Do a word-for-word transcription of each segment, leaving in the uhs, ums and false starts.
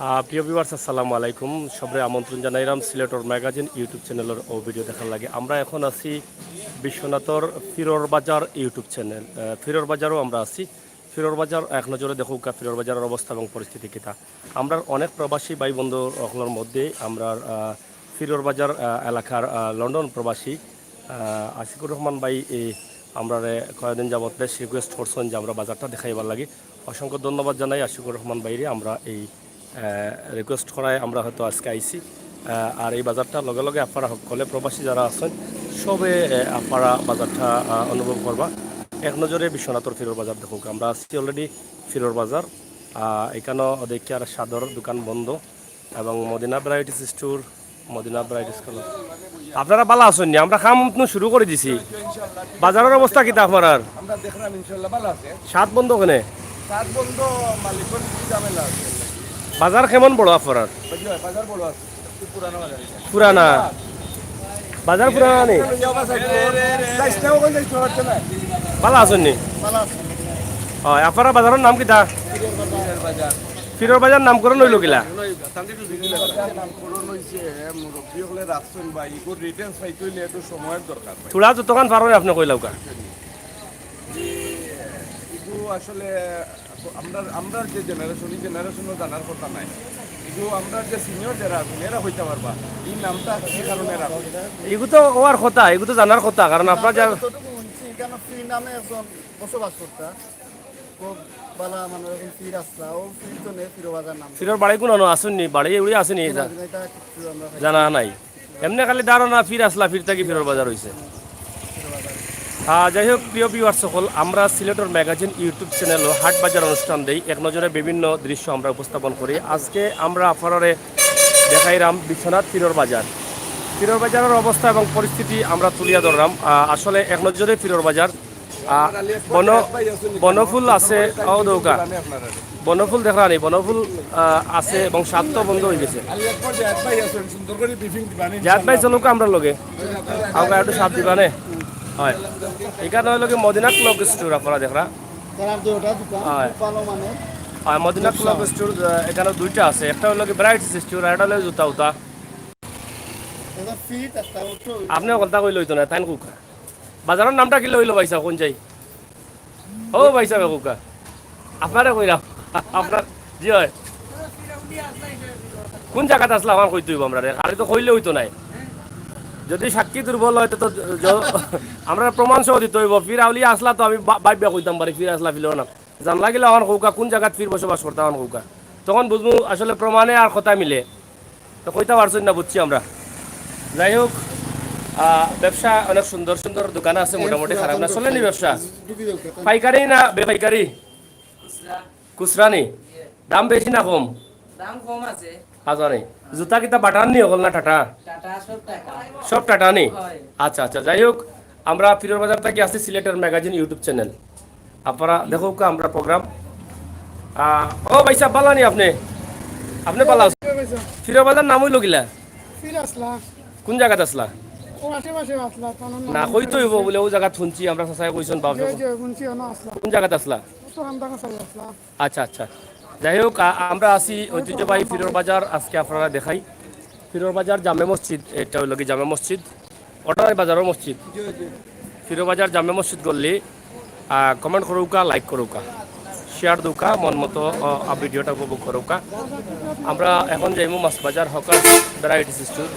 আহ, প্রিয় ভিউয়ার্স, আসসালামু আলাইকুম। সবরে আমন্ত্রণ জানাইরাম সিলেটর ম্যাগাজিন YouTube চ্যানেলর অউ ভিডিও দেখার লাগি। আমরা এখন আছি বিশ্বনাথর ফিরর বাজার YouTube চ্যানেল, আহ, ফিরর বাজারও আমরা আছি। ফিরর বাজার এক নজরে দেখউক্কা, ফিরর বাজারর অবস্থা এবং পরিস্থিতি কিতা। আমরার অনেক প্রবাসী ভাই বন্ধু অকলর মধ্যে আমরার, আহ, ফিরর বাজার, আহ, এলাকার, আহ, লন্ডন প্রবাসী, আহ, আশিকুর রহমান ভাই, এই আমরারে কয়েকদিন যাবত বেশ রিকোয়েস্ট করছইন যে আমরা বাজারটা দেখাইবার লাগি। অসংখ্য ধন্যবাদ জানাই আশিকুর রহমান ভাইরে। আমরা এই, আহ, রিকোয়েস্ট করায় আমরা হয়তো আজকে আইছি। আহ, আর এই বাজারটা লগে লগে আপনারা হকলে প্রবাসী যারা আছইন, সবে, আহ, আপনারা বাজারটা, আহ, অনুভব করবা। এক নজরে বিশ্বনাথর ফিরর বাজার দেখউক্কা। আমরা আছি অলরেডি ফিরর বাজার। আহ, এখানো দেখি আর সাদর দোকান বন্ধ এবং Madina varieties store, Madina varieties colour. আপনারা ভালা আছইন নি? আমরা কাম তো শুরু করি দিছি। বাজারর অবস্থা কিতা আপনারার? আমরা দেখলাম ইনশাআল্লাহ ভালা আছে। সাত বন্ধ কেনে? সাত বন্ধ, মালিকর কি ঝামেলা আছে? বাজার কেমন বড় আপনারার? বুঝলি ভাই, বাজার বড় আছে। একটু পুরানো বাজার এটা। পুরানা? বাজার পুরানা নি? ভালা আছইন নি? ভালা আছে। অয়, আপনারার বাজারর নাম কিতা? ফিরর বাজার। ফিরর বাজার নামকরণ অইলো কিলা? ফিরর বাজার নামকরণ অইছে, মুরব্বি অকলে রাখছইন বা ইগু ডিটেইলস পাইতে অইলে একটু সময়র দরকার ভাই। থুড়া যতখান পারইন আপনে কইলাউক্কা। ইগু আসলে আমরার, আমরার যে জেনারেশন, ই জেনারেশনও জানার কথা নায়। ইগু আমরার যে সিনিয়র যারা আছইন, এরা কইতা পারবা ই নামটা কি কারণে রাখা। ইগু তো অওয়ার কথা, ইগু তো জানার কথা, কারণ আপনারা যা যতটুকু হুনছি, এখানো ফির নামে একজন বসবাস করতা। খুব ভালা মানুষ, এখন ফির আছলা, অউ ফির তো নে, ফিরর বাজার নাম। ফিরর বাড়ি কুনানো আছইন নি? বাড়ি এউড়ি আছইন নি? না, না, এটা কিচ্ছু আমরা জানা নাই। এমনে খালি ধারণা ফির আছলা, ফির থাকি ফিরর বাজার অইছে। আহ, যাই হোক, প্রিয় ভিউয়ার্স অকল, আমরা সিলেটর ম্যাগাজিন YouTube চ্যানেলও হাট বাজার অনুষ্ঠান দেই, এক নজরে বিভিন্ন দৃশ্য আমরা উপস্থাপন করি। আজকে আমরা আপনারারে দেখাইরাম বিশ্বনাথ ফিরর বাজার। ফিরর বাজারর অবস্থা এবং পরিস্থিতি আমরা তুলিয়া ধরলাম। আহ, আসলে এক নজরে ফিরর বাজার, আহ, বন-, বনফুল আছে, অউ দেখউক্কা। বনফুল দেখরা নি, বনফুল, আহ, আছে এবং সাত তো বন্ধ অই গেছে। জায়েদ ভাই চলউক্কা আমরার লগে। আউক্কা একটু সাথ দিবা নে। অয়। এখানো অইলো কি মদিনা ক্লথ স্টোর আপনারা দেখরা। অয়। অয়, মদিনা ক্লথ স্টোর, আহ, এখানো দুইটা আছে। একটা অইলো কি ভ্যারাইটিস স্টোর, আর একটা অইলো জুতা উতা। আপনে কথা কইলে অইতো না, তাইন কউক্কা। বাজারর নামটা কিলা অইলো ভাইসাব, কুন জাগা? ও ভাইসাব, কউক্কা। আপনারে কইরাম। আপনার, জি অয়। কুন জাগাত আছলা অখান কইতে অইবো আমরারে। খালি তো কইলে অইতো নায়। যুদি সাক্ষী দুর্বল অয় তো, তো য-, আমরারে প্রমাণ সহ দিতে অইবো। ফির আউলিয়া আছলা তো আমি বা-, ভাবিয়া কইতাম পারি, ফির আছলা ফিরর নাম। জানলা কিলা অখান কউক্কা, কুন জাগাত ফির বসবাস করতা অখান কউক্কা। তখন বুঝমু আসলে প্রমাণে আর কথায় মিলে। তো কইতা পারছইন না, বুঝছি আমরা। যাই হোক, আহ, ব্যবসা অনেক সুন্দর সুন্দর দোকান আছে, মোটামুটি খারাপ না। চলেনি ব্যবসা? পাইকারি না বেপাইকারি? খুচরা। খুচরা নি? দাম বেশি না কম? দাম কম আছে। আচ্ছা নি। জুতা কিতা বাটার নি অকল না টাটা? টাটা, সব টাটা। সব টাটা নি? অয়। আচ্ছা, আচ্ছা, যাই হোক, আমরা ফিরর বাজার থাকি আছি সিলেটর ম্যাগাজিন YouTube চ্যানেল। আপনারা দেখউক্কা আমরার প্রোগ্রাম। আহ, ও ভাইসাব, ভালা নি আপনে? আপনে ভালা আছইন? ফিরর বাজার নাম অইলো কিলা? ফির আছলা। কুন জাগাত আছলা? অউ আশেপাশে আছলা, তার নাম না, কইতে অইবো বুলে, অউ জাগাত হুনছি, আমরার চাচায় কইছইন, বাপে জি, জি, হুনছি, অনো আছলা। কুন জাগাত আছলা? অউ তো রামদানা সাইড আছলা। আচ্ছা, আচ্ছা। যাই হোক, আ-, আমরা আছি ঐতিহ্যবাহী ফিরর বাজার, আজকে আপনারারে দেখাই। ফিরর বাজার জামে মসজিদ, এটা অইলো কি জামে মসজিদ, ওটাই বাজারর মসজিদ। জি, জি। ফিরর বাজার জামে মসজিদ গল্লি, আ, কমেন্ট করউক্কা, লাইক করউক্কা, শেয়ার দেউক্কা, মন মতো, অ, আ, ভিডিওটা উপভোগ করউক্কা। আমরা এখন যাইমু মাছ বাজার হকার ভ্যারাইটিস স্টোর।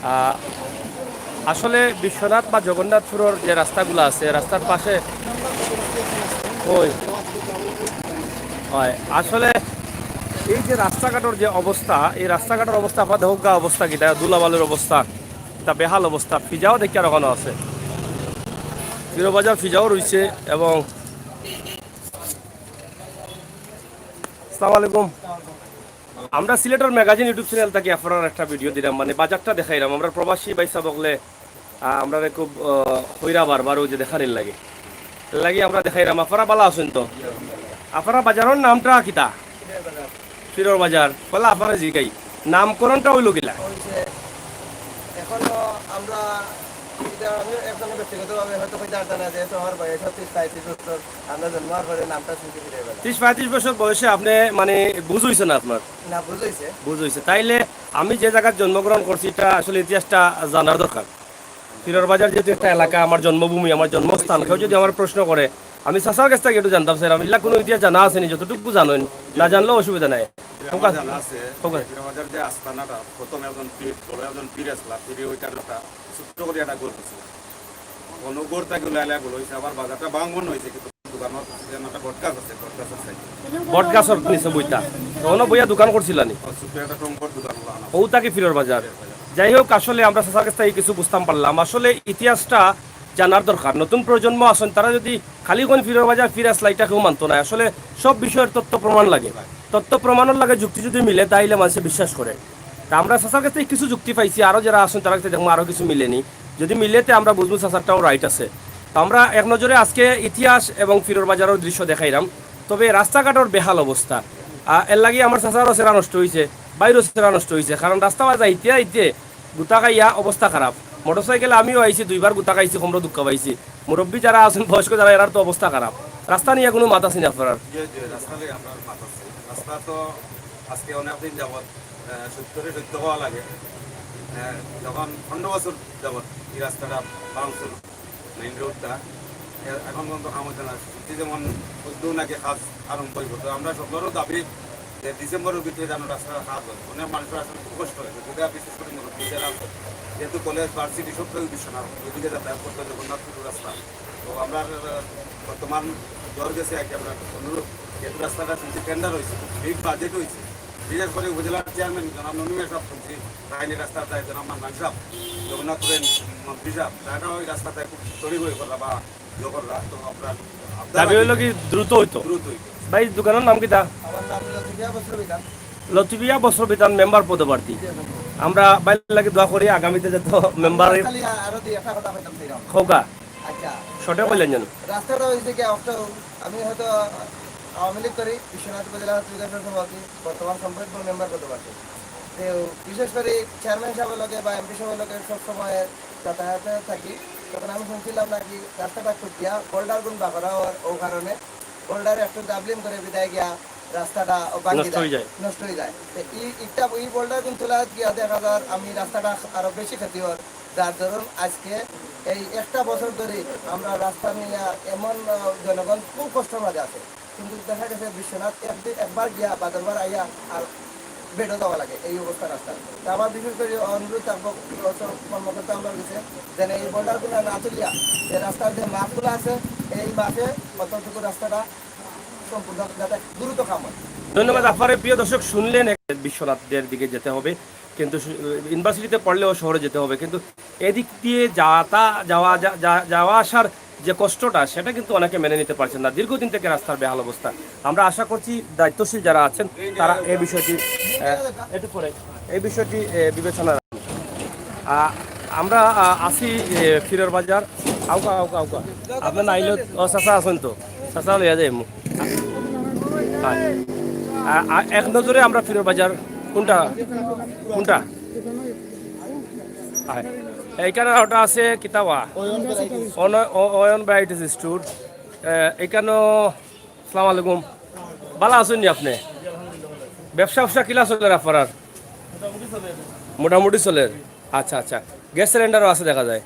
আ, আসলে বিশ্বনাথ বা জগন্নাথপুরর যে রাস্তাগুলা আছে, রাস্তার পাশে অয়। অয়, আসলে এই যে রাস্তাঘাটর যে অবস্থা, এই রাস্তাঘাটর অবস্থা আপনারা দেখউক্কা, অবস্থা কিতা, ধুলাবালুর অবস্থা, তা বেহাল অবস্থা। ফিজাও দেখিয়ার অখানো আছে, ফিরর বাজার ফিজাও রইছে। এবং আসসালামু আলাইকুম। আমরা সিলেটর ম্যাগাজিন YouTube চ্যানেল থাকি আপনারারে একটা ভিডিও দিরাম, মানে বাজারটা দেখাইরাম। আমরার প্রবাসী ভাইসাব অকলে, আহ, আমরারে খুব, আহ, কইরা বারবার অউ যে দেখানির লাগি। এর লাগি আমরা দেখাইরাম। আপনারা ভালা আছইন তো? আপনারার বাজারর নামটা কিতা? ফিরর বাজার। পয়লা আপনারারে জিগাই, নামকরণটা অইলো কিলা? অইছে, এখনো আমরা এটা আমি একদম ব্যক্তিগতভাবে হয়তো কইতে পারতাম না, যেহেতু আমার বয়স হচ্ছে তিরিশ পঁয়ত্রিশ বছর, আমরা জন্ম হওয়ার পরে নামটা শুনছি ফিরে বেলা। ত্রিশ পঁয়ত্রিশ বছর বয়সে আপনি মানে বুঝ হইছে না আপনার? না, বুঝ হইছে। বুঝ হইছে। তাইলে আমি যে জায়গায় জন্মগ্রহণ করছি, এটা আসলে ইতিহাসটা জানার দরকার। ফিরোর বাজার যেহেতু একটা এলাকা, আমার জন্মভূমি, আমার জন্মস্থান, কেউ যদি আমার প্রশ্ন করে, আমি চাচার কাছ থেকে একটু জানতাম, স্যার, আমি এগুলা কোনো ইতিহাস জানা আছে নি, যতটুকু জানেন, না জানলেও অসুবিধা নাই। আমার জানা আছে, ফিরোর বাজার যে আস্তানাটা, প্রথম একজন পীর, বড় একজন পীর আসলা, পীরে ওইটার একটা ছোট্ট করে একটা ঘর করছিল। কোনো ঘর থাকি উলাইলা বলে হইছে, আবার বাজারটা ভাঙন হইছে, কিন্তু দোকান একটা বটগাছ আছে, বটগাছ আছে। বটগাছর নিচে বইতা, তখনও বইয়া দোকান করছিলানি। ছোট্ট একটা টঙ্কর দোকান হলো আনা। ও তাকে ফিরোর বাজার। যাই হোক, আসলে আমরা চাচার কাছ থেকে কিছু বুঝতাম পারলাম। আসলে ইতিহাসটা জানার দরকার। নতুন প্রজন্ম আছেন, তারা যদি খালি কোন ফিরোর বাজার, ফির আসলা, এটা কেউ মানতো না। আসলে সব বিষয়ের তথ্য প্রমাণ লাগে। তথ্য প্রমাণের লাগে যুক্তি যদি মিলে, তাইলে মানুষে বিশ্বাস করে। তা আমরা চাচার কাছ থেকে কিছু যুক্তি পাইছি, আরও যারা আছেন তারা কাছে দেখবো আরও কিছু মিলেনি। যদি মিলে, তে আমরা বুঝবো চাচারটাও রাইট আছে। তো আমরা এক নজরে আজকে ইতিহাস এবং ফিরোর বাজারের দৃশ্য দেখাইলাম। তবে রাস্তাঘাটের বেহাল অবস্থা, আহ, এর লাগি আমার চাচারও চেহারা নষ্ট হইছে, বাইরও চেহারা নষ্ট হইছে, কারণ রাস্তা বাজা আইতে আইতে গুতা খাইয়া অবস্থা খারাপ। মোটরসাইকেলে আমিও আইছি, দুইবার গুতা খাইছি, কমরো দুঃখ পাইছি। মুরব্বী যারা আছেন, বয়স্ক যারা, এরার তো অবস্থা খারাপ। রাস্তা নিয়ে কোনো মাত আছে না আপনার? যে যে রাস্তা নিয়ে আমরা মাত আছে। রাস্তা তো আজকে অনেকদিন যাবত, আহ, সত্যরে সত্য হওয়া লাগে। আহ, যখন পনেরো বছর যাবত এই রাস্তাটা ভাঙচুর, মেইন রোডটা, এ-, এখন পর্যন্ত কাম হইতে না। শুনছি যেমন উদ্যোগ নাকি কাজ আরম্ভ হইব। তো আমরা সকলেরও দাবি যে ডিসেম্বরের ভিতরে যেন রাস্তার কাজ হয়। অনেক মানুষের আসলে খুব কষ্ট হয়, যদি বিশেষ করে মুরব্বী যারা আছে, যেহেতু কলেজ, ভার্সিটি সব কিছু বিশ্বনাথ, ওইদিকে যাতায়াত করতে জগন্নাথপুর রাস্তা। তো আমরা, আহ, বর্তমান জ্বর গেছে আর কি, আমরা অনুরোধ, যেহেতু রাস্তাটা শুনছি টেন্ডার হয়েছে, বিগ বাজেট হয়েছে, বিশেষ করে উপজেলার চেয়ারম্যান জনাব ননিমে সব শুনছি, তাইনি রাস্তার দায় জনাব মান্নান সাহেব, জগন্নাথপুরের মন্ত্রী সাহেব, তারাও ওই রাস্তাটায় খুব তড়িঘড়ি করলা বা ইয়ে করলা। তো আপনার দাবি হইলো কি দ্রুত হইতো। দ্রুতই। ভাই, দোকানের নাম কিতা? আমার নাম হলো লতিফিয়া বসরবিতান। লতিফিয়া বসরবিতান মেম্বার পদপ্রার্থী। আমরা বাইর লাগি দোয়া করি আগামীতে যত মেম্বার খালি আরো দুই একটা কথা কইতাম চাইলাম। খোকা আচ্ছা, শর্টে কইলেন যেন। রাস্তাটা হয়েছে কি, অফটার আমি হয়তো আওয়ামী লীগ করি, বিশ্বনাথ উপজেলা ছাত্র লীগের সভাপতি, বর্তমান সম্পাদক মেম্বার করতে পারছি। তো বিশেষ করে চেয়ারম্যান সাহেবের লগে বা এমপি সাহেবের লগে সবসময় যাতায়াতে থাকি, তখন আমি শুনছিলাম নাকি রাস্তাটা খুঁটিয়া বোল্ডার গুণ বাগড়া হওয়ার ও কারণে বোল্ডার একটু ডাবলিং করে বিদায় গিয়া রাস্তাটা ও ভাঙি নষ্ট হয়ে যায়। নষ্ট হয়ে যায়। তো এই ইটা এই বোল্ডার গুণ তোলা গিয়া দেখা যায় আমি রাস্তাটা আরো বেশি ক্ষতি হওয়ার, যার দরুন আজকে এই একটা বছর ধরে আমরা রাস্তা নিয়ে এমন, আহ, জনগণ খুব কষ্টর মাঝে আছে, কিন্তু দেখা গেছে বিশ্বনাথ একদিন একবার গিয়া বাদরবার আইয়া আর বেডও যাওয়া লাগে এই অবস্থা রাস্তা। তো আমার বিশেষ করে অনুরোধ থাকবো কর্মকর্তা আমার কাছে যেন এই বোল্ডারগুলো না তুলিয়া যে রাস্তার যে মাপগুলো আছে এই মাপে অন্তত রাস্তাটা সম্পূর্ণ যাতে দ্রুত কাম হয়। ধন্যবাদ আপনারে। প্রিয় দর্শক, শুনলেন এক বিশ্বনাথদের দিকে যেতে হবে, কিন্তু সু- ইউনিভার্সিটিতে পড়লেও শহরে যেতে হবে, কিন্তু এদিক দিয়ে যাতা যাওয়া যা- যা- যাওয়া আসার যে কষ্টটা, সেটা কিন্তু অনেকে মেনে নিতে পারছেন না। দীর্ঘদিন থেকে রাস্তার বেহাল অবস্থা। আমরা আশা করছি দায়িত্বশীল যারা আছেন তারা এই বিষয়টি আহ, একটু পরে এই বিষয়টি আহ, বিবেচনা রাখবেন। আহ, আমরা আহ, আছি আহ, ফিরোর বাজার। আউকা আউকা আউকা। আপনার নাইলে ও চাচা আছেন তো, চাচা লইয়া যাই। এক নজরে আমরা ফিরোর বাজার কোনটা কোনটা? এইখানে ওটা আছে কিতাবা অন- অ- অয়ন ভ্যারাইটিস স্টোর। এখানে আসসালামু আলাইকুম। ভালা আছইন নি আপনে? ব্যবসা ব্যবসা কিলা চলের আপনার? মোটামুটি চলের। আচ্ছা আচ্ছা। গ্যাস সিলিন্ডারও আছে দেখা যায়।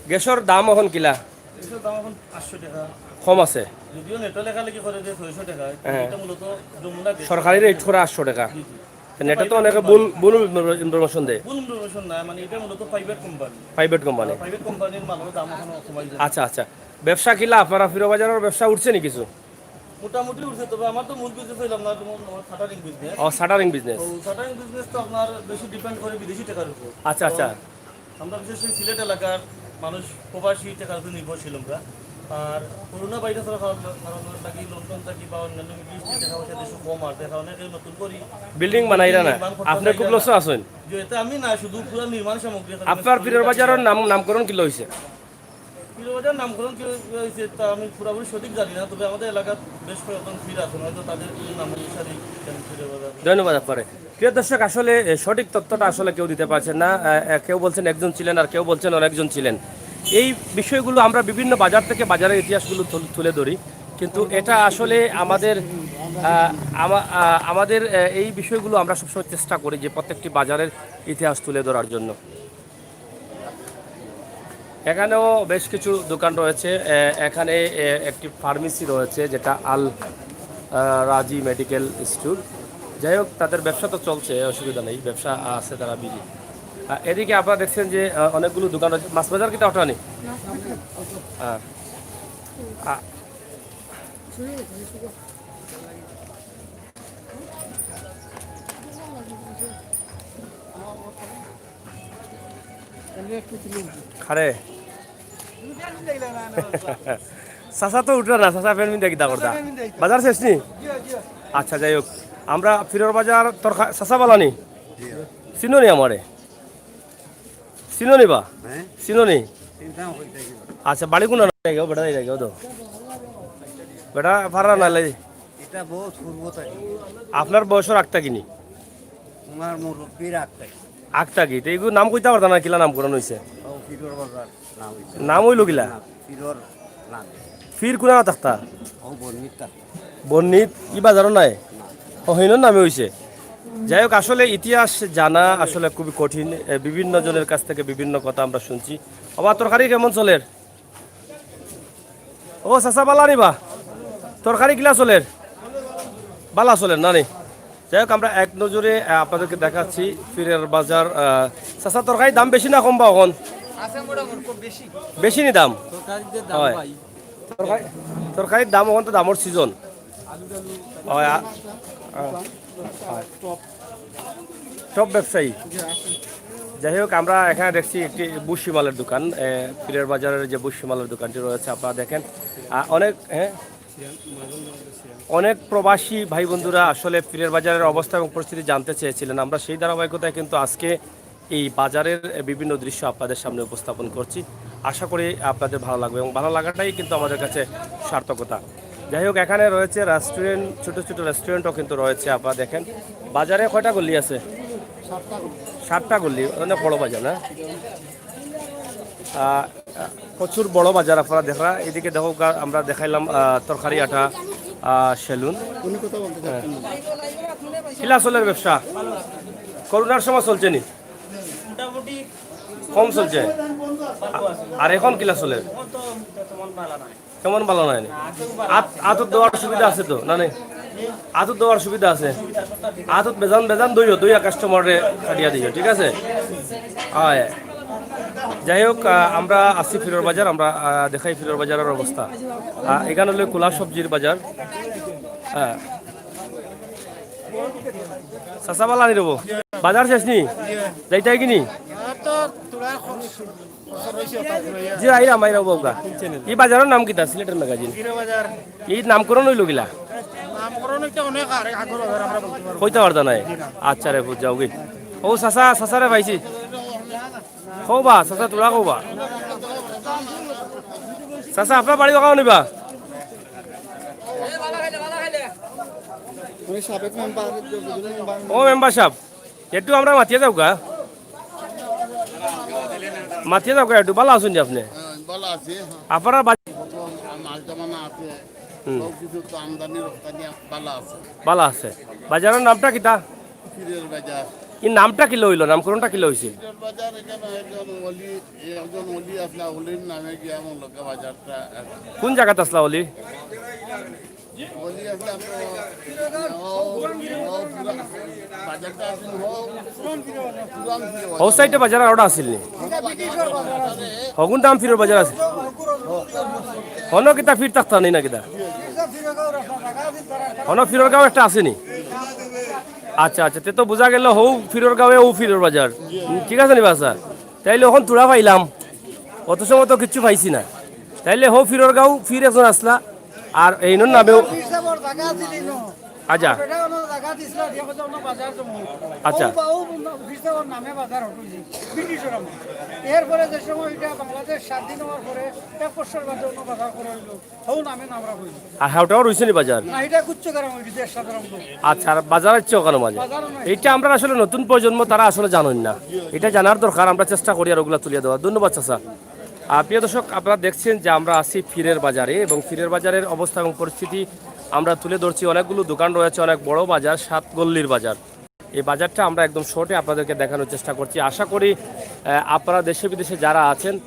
গ্যাসর দাম এখন কিলা? গ্যাসর দাম এখন আটশো টাকা। কম আছে। যদিও নেটে লেখালেখি করে যে ছয়শো টাকা, হ্যাঁ। এটা মূলত যমুনা গ্যাস। সরকারি রেট করে আটশো টাকা। জি, জি। তো নেটে তো অনেকে ভুল ভুল ইনফরমেশন দেয়। ভুল ইনফরমেশন না, মানে এটা মূলত private company. Private company. Private কোম্পানির মালর দাম এখনো কমাই যায়। আচ্ছা আচ্ছা। ব্যবসা কিলা আপনারা ফিরোবাজারের ব্যবসা উঠছে নি কিছু? মোটামুটি উঠছে, তবে আমার তো মূল বিজনেস হইলাম না, যেমন আমার শাটারিং বিজনেস। ও, শাটারিং বিজনেস। তো শাটারিং বিজনেস তো আপনার বেশি ডিপেন্ড করে বিদেশি টাকার উপর। আচ্ছা আচ্ছা। আমরা বিশেষ করে সিলেট এলাকার মানুষ প্রবাসী টাকার উপর নির্ভরশীল আমরা। আর করোনা ভাইরাসের কারণে কারণে নাকি লন্ডন থাকি বা অন্যান্য মিডল ইস্টে টাকা পয়সা দেশে কম আর দেখা অনেকে নতুন করি বিল্ডিং বানাইরা না। বিল্ডিং নির্মাণ করতে আপনি খুব চাইরা। লসে আছেন। যে এটা আমি না, শুধু পুরো নির্মাণ সামগ্রী এখানে আপনার ফিরোর বাজারের নাম নামকরণ কিলা হইছে? ফিরোবাজার নামকরণ কি হয়েছে তা আমি পুরোপুরি সঠিক জানি না, তবে আমাদের এলাকার বেশ কয়েকজন ফির আছেন, হয়তো তাদের নাম অনুসারেই এখানে ফিরোবাজার। ধন্যবাদ আপনারে। প্রিয় দর্শক, আসলে এ, সঠিক তথ্যটা আসলে কেউ দিতে পারছেন না। এ, এ, কেউ বলছেন একজন ছিলেন, আর কেউ বলছেন অনেকজন ছিলেন। এই বিষয়গুলো আমরা বিভিন্ন বাজার থেকে বাজারের ইতিহাসগুলো তুল- তুলে ধরি, কিন্তু এটা আসলে আমাদের আহ, আমা- আহ, আমাদের আহ, এই বিষয়গুলো আমরা সবসময় চেষ্টা করি যে প্রত্যেকটি বাজারের ইতিহাস তুলে ধরার জন্য। এখানেও বেশ কিছু দোকান রয়েছে। আহ, এখানে আহ, একটি ফার্মেসি রয়েছে, যেটা আল আহ, রাজি মেডিকেল স্টোর। যাই হোক, তাদের ব্যবসা তো চলছে, অসুবিধা নেই, ব্যবসা আছে, তারা বিজি। আহ, এদিকে আপনারা দেখছেন যে আহ, অনেকগুলো দোকান রয়েছে। মাছ বাজার কিতা ওটা নেই? হ্যাঁ। আ- খারে। চাচা তো উঠরা না, চাচা প্যান্ট পিন্দা কিতা করতা? বাজার শেষ নি? আচ্ছা, যাই হোক, আমরা ফিরোর বাজার তরকা-, চাচা বালানি? চিনো নি আমারে? চিনো নি বা? হ্যাঁ? চিনো নি? চিনতাম কইতে কি? আচ্ছা, বাড়ি কোন জায়গা? বেটা এই জায়গা তো। বেটা ফারা না লাই। এটা বহুত পূর্ব থাকি। আপনার বয়সর আগ থাকি নি? ওনার মুরব্বির আগ থাকি। আগ থাকি? তো এগুলো নাম কইতা পারতা না, কিলা নামকরণ হইছে? ও ফিরোর বাজার নাম হইছে। নাম হইলো কিলা? না, ফিরোর নাম। ফির কোনা থাকতা? ও বন্নিত থাকতা। বন্নিত? ই বাজারও নাই? না। ও, হিনোর নামে হইছে। যাই হোক, আসলে ইতিহাস জানা আসলে খুবই কঠিন। এ, বিভিন্ন জনের কাছ থেকে বিভিন্ন কথা আমরা শুনছি। বাবা, তরকারি কেমন চলের? ও চাচা, বালা নি বা? তরকারি কিলা চলের? বালা চলের না নি? যাই হোক, আমরা এক নজরে, আহ, আপনাদেরকে দেখাচ্ছি ফিরোর বাজার। আহ, চাচা, তরকারির দাম বেশি না কম বা এখন? আছে মোটামুটি, খুব বেশি। বেশি নি দাম? তরকারির যে দাম হয়। ভাই। তরকারি, তরকারির দাম এখন তো দামর সিজন। হয়, আ-, আ-, হয়। টপ ব্যবসায়ী। যাই হোক, আমরা এখানে দেখছি একটি বুশি মালের দোকান, এ, ফিরোর বাজারের যে বুশি মালের দোকানটি রয়েছে, আপনারা দেখেন, আ, অনেক, হ্যাঁ, অনেক প্রবাসী ভাই বন্ধুরা আসলে ফিরোর বাজারের অবস্থা এবং পরিস্থিতি জানতে চেয়েছিলেন। আমরা সেই ধারাবাহিকতায় কিন্তু আজকে এই বাজারের বিভিন্ন দৃশ্য আপনাদের সামনে উপস্থাপন করছি। আশা করি আপনাদের ভালো লাগবে এবং ভালো লাগাটাই কিন্তু আমাদের কাছে সার্থকতা। যাই হোক, এখানে রয়েছে রেস্টুরেন্ট, ছোট ছোট রেস্টুরেন্টও কিন্তু রয়েছে। আপনারা দেখেন, বাজারে কয়টা গলি আছে? সাতটা গলি, অনেক বড় বাজার না? আহ, প্রচুর বড় বাজার আপনারা দেখরা। এদিকে দেখো, গা-, আমরা দেখাইলাম, আহ, তরকারি আটা, আহ, সেলুন। উনি কথা বলতে চাচ্ছেন না। কিলা চলের ব্যবসা? করোনার সময় চলছে নি? মোটামুটি কম চলছে। আ-, আর এখন কিলা চলের? এখন তো তেমন ভালো নাই। কেমন ভালো নাই নি? আত, আতত দেওয়ার সুবিধা আছে তো, না নি? আতত দেওয়ার সুবিধা আছে। আতত বেজান, বেজান দইও, দইয়া কাস্টমাররে কাটিয়া দিও, ঠিক আছে? হয়। যাই হোক, আহ, আমরা আছি ফিরোর বাজার, আমরা, আহ, দেখাই ফিরোর বাজারের অবস্থা। আহ, এখানে হলো কুলা সবজির বাজার। হ্যাঁ। চাচা, বালা নি রবো? বাজার শেষ নি? যাইতায় কি নি? জি, আইরাম, আইরাম, বাবুকা। এই বাজারের নাম কিতা? সিলেটের ম্যাগাজিন। এই নামকরণ হইল কিলা? নামকরণ হইতে অনেক আগে, আগর বাজার আমরা বলতে পারবো। কইতে পারতা নাই? আচ্ছা রে, বুঝ যাও গি। ও চাচা, চাচারে পাইছি। কও বা, চাচা, তোরা কও বা। চাচা, আপনার বাড়ি ওখানে নিবা? উনি সাবেক মেম্বার। ও মেম্বার সাহেব, একটু আমরা মাতিয়া যাও গা। মাতিয়া যাও গা, একটু ভালো আছেন যে আপনি? হ্যাঁ, ভালো আছি। আপনারা বাজ- মাল জমানো আছে। হুম। সব কিছু তো আমদানি রপ্তানি ভালো আছে। ভালো আছে। বাজারের নামটা কিতা? ফিরোর বাজার। এই নামটা কিলা হইল? নামকরণটা কিলা হইছে? ফিরোর বাজার, এখানে একজন অলি, একজন অলি আসলা, অলির নামে গিয়া আমার লোকে বাজারটা। কোন জায়গাত আসলা অলি? অলি আসলা তো, ও, ও পুরা-, বাজারটা আছে, ও, পুরান ফিরোর বাজার। ও সাইডে বাজার আর ওটা আছিল নি? হগুন দাম ফিরোর বাজার আছে। হনো কিতা ফির থাকতা নেই না কিতা? হনো ফিরোর গাঁও একটা আছে নি? আচ্ছা, আচ্ছা, তে তো বুঝা গেল হৌ ফিরোর গাঁওয়ে ও ফিরোর বাজার। হুম, ঠিক আছে নি বাসা? তাইলে এখন তুড়া পাইলাম, অত সময় তো কিচ্ছু পাইছি না। তাইলে হৌ ফিরোর গাঁও ফির একজন আসলা, আর এইনর নামেও। ফির সাবর জাগা আছিল ইনো। আচ্ছা। বেটা ওনার জাগা দিছিল, দিয়ে কইছে ওনার বাজার জমি। আচ্ছা। ও বা-, ও ফির সাবর নামে বাজার হটুইছে, ব্রিটিশর আমলে। এরপরে যে সময় এটা বাংলাদেশ স্বাধীন হওয়ার পরে এক বছর বাদে ওনার বাজার করা হইল। হৌ নামে নাম রাখা হইল। আর হাওটাও রইছে নি বাজার? না, এটা কুচ্চ গ্রাম হইল, বিদেশ সাধারণত। আচ্ছা, আর বাজার হচ্ছে ওখানে মাঝে। বাজারও নাই। এইটা আমরা আসলে নতুন প্রজন্ম, তারা আসলে জানেন না। এটা জানার দরকার, আমরা চেষ্টা করি আর ওগুলা তুলিয়া দেওয়ার। ধন্যবাদ চাচা। আহ, প্রিয় দর্শক, আপনারা দেখছেন যে আমরা আছি ফিরের বাজারে এবং ফিরের বাজারের অবস্থা এবং পরিস্থিতি আমরা তুলে ধরছি। অনেকগুলো দোকান রয়েছে, অনেক বড় বাজার, সাত গল্লির বাজার। এই বাজারটা আমরা একদম শর্টে আপনাদেরকে দেখানোর চেষ্টা করছি। আশা করি আহ, আপনারা দেশে বিদেশে যারা আছেন,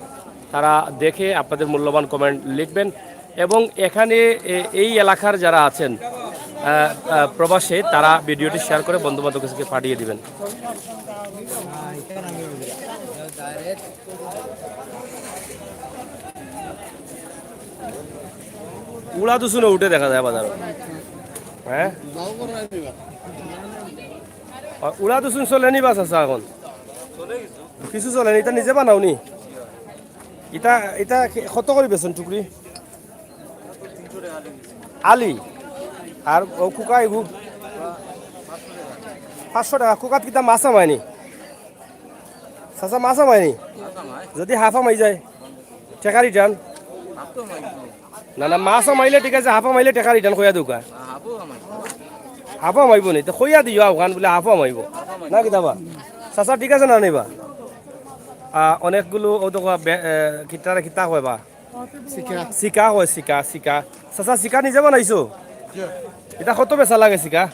তারা দেখে আপনাদের মূল্যবান কমেন্ট লিখবেন। এবং এখানে এ- এই এলাকার যারা আছেন আহ, আহ, প্রবাসে, তারা ভিডিওটি শেয়ার করে বন্ধু বান্ধব কাছে পাঠিয়ে দিবেন। উড়া দুসুনে উঠে দেখা যায় বাজার। হ্যাঁ, উড়া দুসুন চলেনি বাস আছে এখন? কিছু চলেনি, ইটা নিজে বানাওনি? ইটা ইটা কত করি বেচইন টুকরি? আলি আর ও কুকা এগু পাঁচশো টাকা। কুকাত কিতা মাছ হামায়নি? চাচা, মাছ হামায়নি? যদি হাফ হামাই যায়, টেকা রিটার্ন? না না, মাছ হামাইলে ঠিক আছে, হাফ হামাইলে টেকা রিটার্ন কইয়া দেউক্কা। হাফও হামাইবো নি? তো কইয়া দিও অখান বুলে হাফও হামাইবো। না কিতা বা? চাচা, ঠিক আছে না নিবা? আহ, অনেকগুলো ও তো কয় বে- এ, কিতা কিতা কয় বা? সিকা। সিকা কয়, সিকা, সিকা। চাচা, সিকা নিজে বানাইছো? ইটা কত বেচা লাগে সিকা?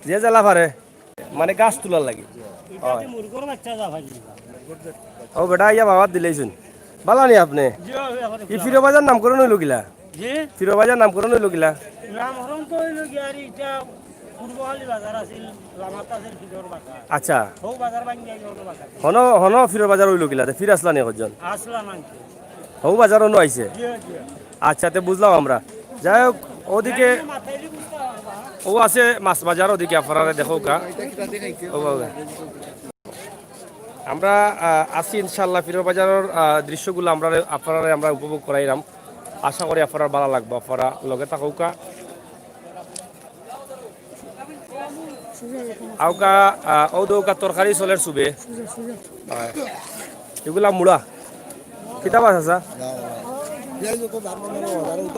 যে যেলা পারে, মানে গাছ তুলার লাগি। অয়। ও বেটা, ইয়া বাবা দিলাইছুন। বালা নি আপনে? ই ফিরো বাজার নামকরণ অইলো কিলা? জি? ফিরো বাজার নামকরণ অইলো কিলা? নামকরণ তো অইলো কি আর ইটা পূর্বখালি বাজার আছিল, লামাত আছিল ফিরোর বাজার। আচ্ছা। হউ বাজার ভাঙ্গি আইলো অন্য বাজার। হনো, হনো ফিরোর বাজার অইলো কিলা? তে ফির আসলা নি কয়জন? আসলাম আনতে। হউ বাজার অন্য আইছে? জি, জি। আচ্ছা, তে বুঝলাম আমরা। যাই হোক, ওদিকে মাথায় বুঝতে পারবা। ও আছে মাছ বাজার, ওদিকে আপনারা দেখউক্কা। ও বাবা। আমরা আহ, আছি ইনশাআল্লাহ ফিরোর বাজারর আহ, দৃশ্যগুলো আমরা আপনারারে আমরা উপভোগ করাইরাম। আশা করি আপনারার বালা লাগবো, আপনারা লগে থাকউক্কা। আউক্কা আহ, ও দৌকা তরকারি চলের চুবে। অয়। ইগুলা মুড়া। কিতা বা চাচা?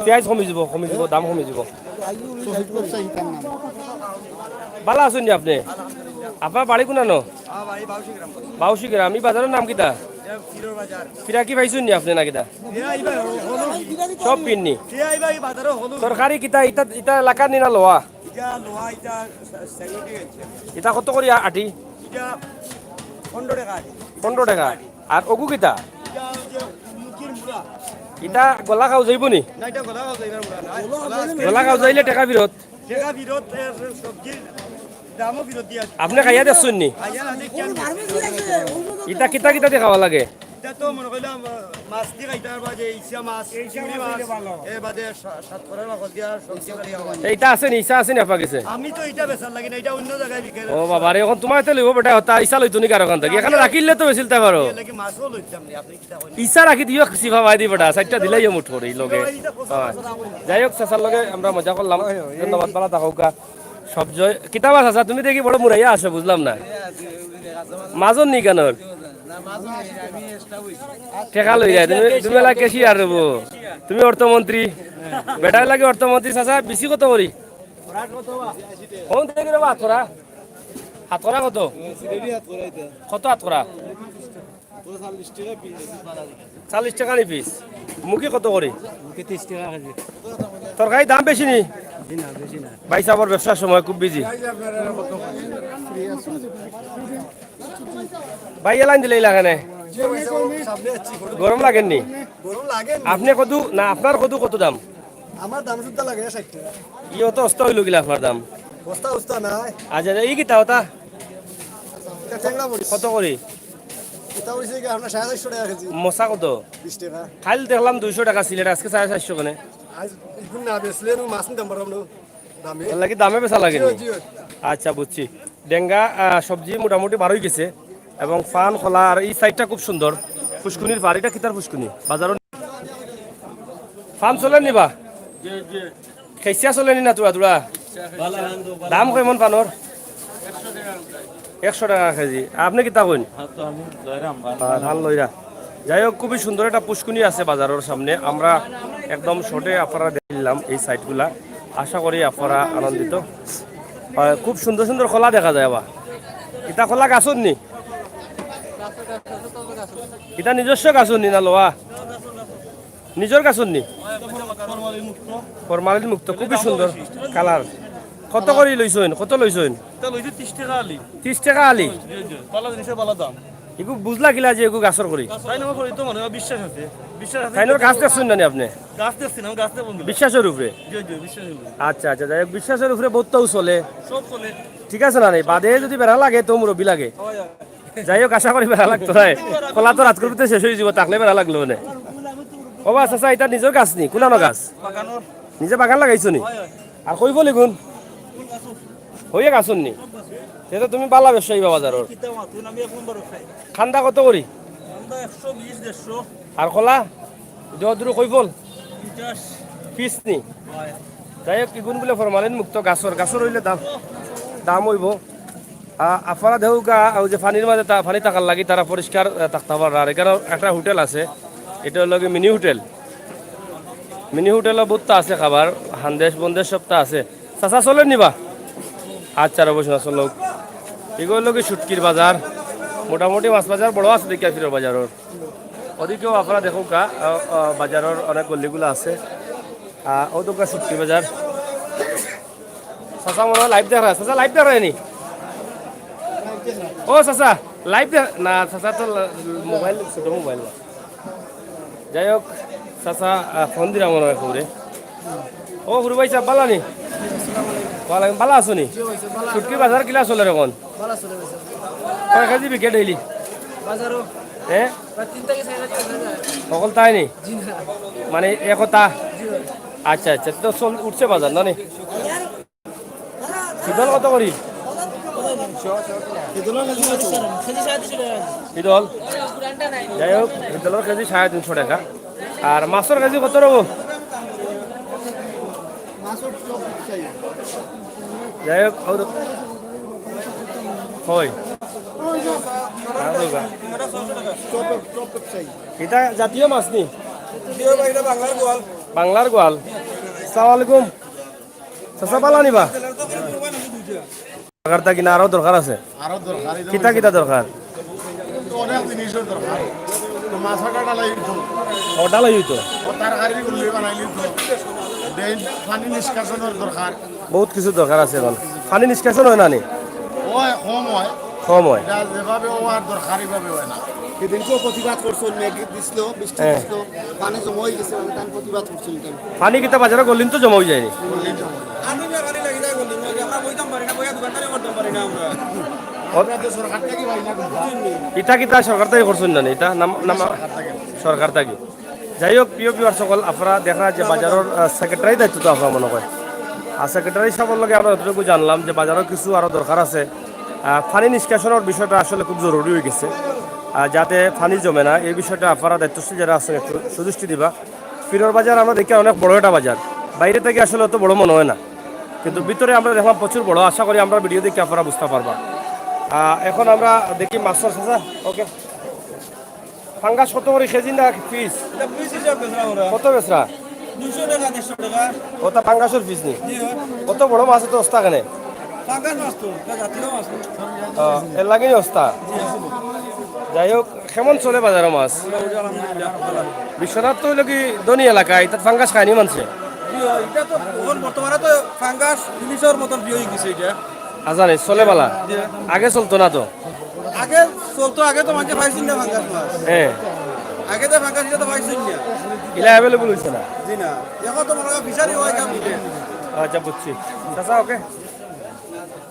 পিয়াজ কমি যিবো, কমি যিবো, দাম কমি যিবো। বালা আছইন নি আপনে? আপনার বাড়ি কুনানো? বাউশি গ্রাম। ই বাজারর নাম কিতা? ফিরাকি পাইছইন নি আপনে না কিতা? সব ফির নি? তরকারি কিতা ইতা, ইতা এলাকার নি না লওয়া? ইতা কত করি আ- আটি? পনেরো টেকা। আর অগু কিতা? ইতা গলা খাও যাইবো নি? গলা খাও যাইলে টেকা ফিরত। আপনে খাইয়া দেখছইন নি? ইতা কিতা কিতা দি খাওয়া লাগে? ইতা তো মনে করলাম, আহ, মাছ দি খাইতা পারবা, যে ইছা মাছ, চিংড়ি মাছ, এর বাদে শা-, সাতকরার মাছ দিয়া সবজি করি খাওয়া যায়। তে ইতা আছে নি? ইছা আছে নি আপনার গেছে? আমি তো ইতা বেচার লাগি না, ইতা অন্য জাগায় বিকে। ও বাবা রে, অখন তুমার তো লইবো বেটা, তা ইছা লইতো নি কারো কান থাকি? এখানে রাখিলে তো বেচিলতা পারো। এর লাগি মাছও লইতাম নি, আপনে কিতা কইন? ইছা রাখি দিও, সিফা ভাই দি বেটা, চাইরটা দিলাইও মুঠ করি লগে। যাই হোক, চাচার লগে আমরা মজা করলাম। ধন্যবাদ, বালা থাকউক্কা। সব জয়, কিতা বা চাচা, তুমি দেখি বড় মুরাইয়া আছো, বুঝলাম না। মাজন নি কেন? টেকা লই যায়, তুমি, তুমি এলা ক্যাশিয়ার রবো। তুমি অর্থমন্ত্রী। বেটার লাগি অর্থমন্ত্রী, চাচা, বিচি কত করি? কোন থেকে রে বা, আতকরা? আতকরা কত? কত আতকরা? চাল্লিশ টেকা নি পিস। মুখি কত করি? মুখি তিরিশ টেকা কেজি। তরকারি দাম বেশি নি? জি না, বেশি না। ভাই সাবর ব্যবসার সময় খুব বিজি। ভাই, এলাইন দিলে ইলা কেনে? গরম লাগের নি? আপনে কত, না, আপনার কত, কত দাম? আমার দাম সুদ্ধা লাগে ষাইট টেকা। ইও তো অস্তা অইলো গিলা আপনার দাম। বস্তা উস্তা নাই। আচ্ছা, আচ্ছা, ই কিতা ওটা? ইটা টেংরা মরিচ। কত করি? ইটা অইছে কি আপনার সাড়ে চাইরশো টেকা কেজি। মশা কত? বিশ টেকা। কাইল দেখলাম দুইশো টেকা সিলেট, আজকে সাড়ে চাইরশো কেনে? আইজ ইগুন না বেচলে নু মাছ নিতাম পারলাম না। দামে। এর লাগি দামে বেচা লাগে নি? জি, জি। আচ্ছা, বুঝছি। ডেঙ্গা, আহ, সবজি মোটামুটি বারই গেছে এবং পান, কলা আর ই সাইডটা খুব সুন্দর। ফুসকুনির পার, ইটা কিতার ফুসকুনি? বাজারো পান চলের নি বা? খেইসা চলের নি না তুরা তুরা? দাম কেমন পানর? একশো টেকা কেজি। আপনে কিতা কইন? হ্যাঁ, পান লইরা। যাই হোক, খুবই সুন্দর একটা ফুসকুনি আছে বাজারর সামনে। আমরা একদম শর্টে আপনারারে দেখাইলাম এই সাইডগুলা। আশা করি আপনারা আনন্দিত। আহ, খুব সুন্দর সুন্দর কলা দেখা যায় আবার। ইটা কলা গাছর নি? ইটা নিজস্ব গাছর নি না লওয়া? নিজর গাছর নি? ফরমালিন মুক্ত, খুবই সুন্দর কালার। কত করি লইছইন? কত লইছইন? ইটা লইছে ত্রিশ টেকা আলি। ত্রিশ টেকা আলি? জি, জি। ভালা জিনিসর ভালা দাম। ইগু বুঝলা কিলা যে ইগু গাছর করি? তাইন আমার করি তো মনে হয় বিশ্বাস আছে। বিশ্বাস আছে। তাইনর গাছ দেখছইন না নি আপনে? গাছ দেখছি না, আমি গাছ দেখবো না। বিশ্বাসর উপরে? জি, জি, বিশ্বাসর উপরে। আচ্ছা, আচ্ছা, যাই হোক, বিশ্বাসর উপরে বউততাউ চলে। সব চলে। ঠিক আছে না নি? বাদে যদি বেড়া লাগে তো মুরব্বি লাগে। হয়, হয়। যাই হোক, আশা করি বেড়া লাগতো নায়। কলা তো রাইতকুর ভিতরে শেষ অইযিবো, থাকলে বেড়া লাগলো নে। ও বা, চাচা, ইটা নিজর গাছ নি? কুনানো গাছ? বাগানর। নিজে বাগান লাগাইছো নি? হয়, হয়। আর কই ফল ইগুন? ফুল গাছ। হইয়ে গাছর নি? তে তো তুমি ভালা ব্যবসায়ী বা বাজারর। কিতা মাতুন, আমি এক নম্বর ব্যবসায়ী। খান্দা কত করি? খান্দা একশো বিশ, দেড়শো। আর কলা? যদুরু কই ফল? পঞ্চাশ। পিস নি? হয়। যাই হোক, ইগুন বুলে ফরমালিন মুক্ত গাছর, গাছর অইলে দাম, দাম অইবো। আ, আফারা দেউক্কা, অউ যে পানির মাঝে তা-, পানি থাকার লাগি তারা পরিষ্কার, আ, থাকতা পাররা। আর ইখানো একটা হোটেল আছে, ইটা অইলো গি মিনি হোটেল। মিনি হোটেলো বউততা আছে খাবার, হান্দেশ বন্দেশ সবতা আছে। চাচা, চলের নি বা? আচ্ছা, অবশ্যই চলউক। ইগু অইলো গি শুটকির বাজার, মোটামুটি মাছ বাজার বড় আছে দেখিয়া ফিরর বাজারর। ওদিকেও আফারা দেখউক্কা, আ, আ, বাজারর অনেক গল্লিগুলা আছে। আ, অউ দেখউক্কা শুটকি বাজার। চাচা মনে হয় live দেখরা। চাচা, live দেখরা নি? ও চাচা, live দেখ-, না, চাচা তো লা-, মোবাইল, ছোট মোবাইল না। যাই হোক, চাচা, আহ, ফোন দিরা মনে হয় খুবরে। ও, হুরু ভাই সাহেব, ভালা নি? ভালা, ভালা আছো নি? শুটকির বাজার কিলা চলের অখন? ভালা চলের। কয় কেজি বিকে daily? বাজারো হ্যাঁ? প্রায় তিন থেকে চার হাজার হয়ে যায়। অকল তাই নি? জি না। মানে, একতা? জি ভাই। আচ্ছা, আচ্ছা, তো চল, উঠছে বাজার, না নি? ইদল কত করি? ইদল? যাই হোক, ইদলর কেজি সাড়ে তিনশো টেকা। আর মাছর কেজি কত রইবো? যাই হোক, অউ তো-, হয়। আর রইবা। ইটা জাতীয় মাছ নি? বাংলার গোয়াল। আসসালামু আলাইকুম। চাচা, ভালা নি বা? সরকার থাকি না আরো দরকার আছে? আরো দরকার, এই যে কিতা কিতা দরকার? তো অনেক জিনিসর দরকার। তো মাছা কাটা লাগি তো। ও, ডালাই অইতো। ও তরকারি গুলি বানাইলি তো। দেন পানি নিষ্কাশনর দরকার। বহুত কিছু দরকার আছে অখন। পানি নিষ্কাশন অয় না নি? অয়, কম অয়। কম অয়। ইটা যেভাবে অওয়ার দরকার, এইভাবে অয় না। সেদিনকেও প্রতিবাদ করছইন, মেঘ দিছিল, বৃষ্টি হ্যাঁ। দিছিল, পানি জমা অই গেছে, মানে, তান প্রতিবাদ করছইন কেন? পানি কিতা বাজারো গলিন তো জমা অই যায় নি? গলিন জমা অই যায়। আমি বেকারি লাগি যায় গলিন, আমরা বইতাম পারি না, বইয়া দোকানদারি করতাম পারি না আমরা। ও- আমরা তো সরকার থাকি পাই না কুন্তা। ইটা কিতা সরকার থাকি করছইন না নি? ইটা নাম, নাম সরকার থাকি। সরকার থাকি। যাই হোক, প্রিয় viewers সকল, আফারা দেখরা যে বাজারর, আহ, secretary দায়িত্ব তো আফারা মনে হয়। আর secretary সাবর লগে আমরা যতটুকু জানলাম যে বাজারর কিছু আরো দরকার আছে। আহ, পানি নিষ্কাশনর বিষয়টা আসলে খুব জরুরি অই গেছে। আহ, যাতে পানি জমে না, এই বিষয়টা আফারা দায়িত্বশীল যারা আছইন একটু সুদৃষ্টি দিবা। ফিরর বাজার আমরা দেখি অনেক বড় একটা বাজার, বাইরে থাকি আসলে অত বড় মনে হয় না, কিন্তু ভিতরে আমরা দেখলাম প্রচুর বড়। আশা করি আমরা video দেখি আফারা বুঝতা পারবা। আহ, অখন আমরা দেখি মাছর চাচা, ওকে। পাঙ্গাস কত করি কেজি না পিস? ইটা পিস হিসাব বেচরা আমরা। কত বেচরা? দুইশো টেকা, দেড়শো টেকা। ওটা পাঙ্গাসর পিস নি? জি, অয়। কত বড় মাছ তো অস্তা কেনে? পাঙ্গাস মাছ তো, ইটা জাতীয় মাছ। আহ, এর লাগি অস্তা। জি, অয়। যাই হোক, কেমন চলে বাজারো মাছ? মোটামুটি আলহামদুলিল্লাহ, ভালা। বিশ্বনাথ তো অইলো গি ধনী এলাকা, ইটা পাঙ্গাস খায় নি মানষে? জি, অয়। ইটা তো অখন বর্তমানে তো পাঙ্গাস ইলিশর মতন প্রিয় অই গেছে ইটা। আচ্ছা, নি, চলে ভালা। জি। আগে চলতো না তো? আগে চলতো, আগে তো মানষে পাইছিল না পাঙ্গাস মাছ। হ্যাঁ। আগে তো পাঙ্গাস ইটা তো পাইছিল না। ইলা available অইছে না? জি না। অখন তো মনে হয় fishery অয় কাম দিতে। আচ্ছা, বুঝছি। চাচা, ওকে।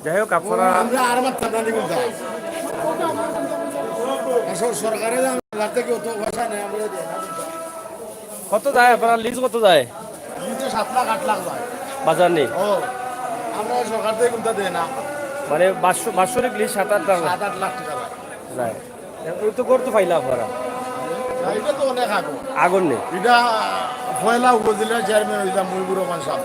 যাই হোক, আফারা আমরা আর মারতাম না, নিগুলতা। আসল সরকারে জানে, রাতে কি অত পয়সা নেই, আমরা দেই না। কত যায় আফারার লিজ, কত যায়? লিজ তো সাত লাখ, আট লাখ যায়। বাজার নি? ও, আমরা সরকার থাকি কুন্তা দেই না। মানে, বাৎস-, বাৎসরিক লিজ সাত আট লাখ? সাত আট লাখ টেকা যায়। যায়। অউ তো গরু তো পাইলা আফারা? না, ইটা তো অনেক আগর। আগর নি? ইটা পয়লা উপজেলার চেয়ারম্যান অইছিলা মহিবুর রহমান সাব।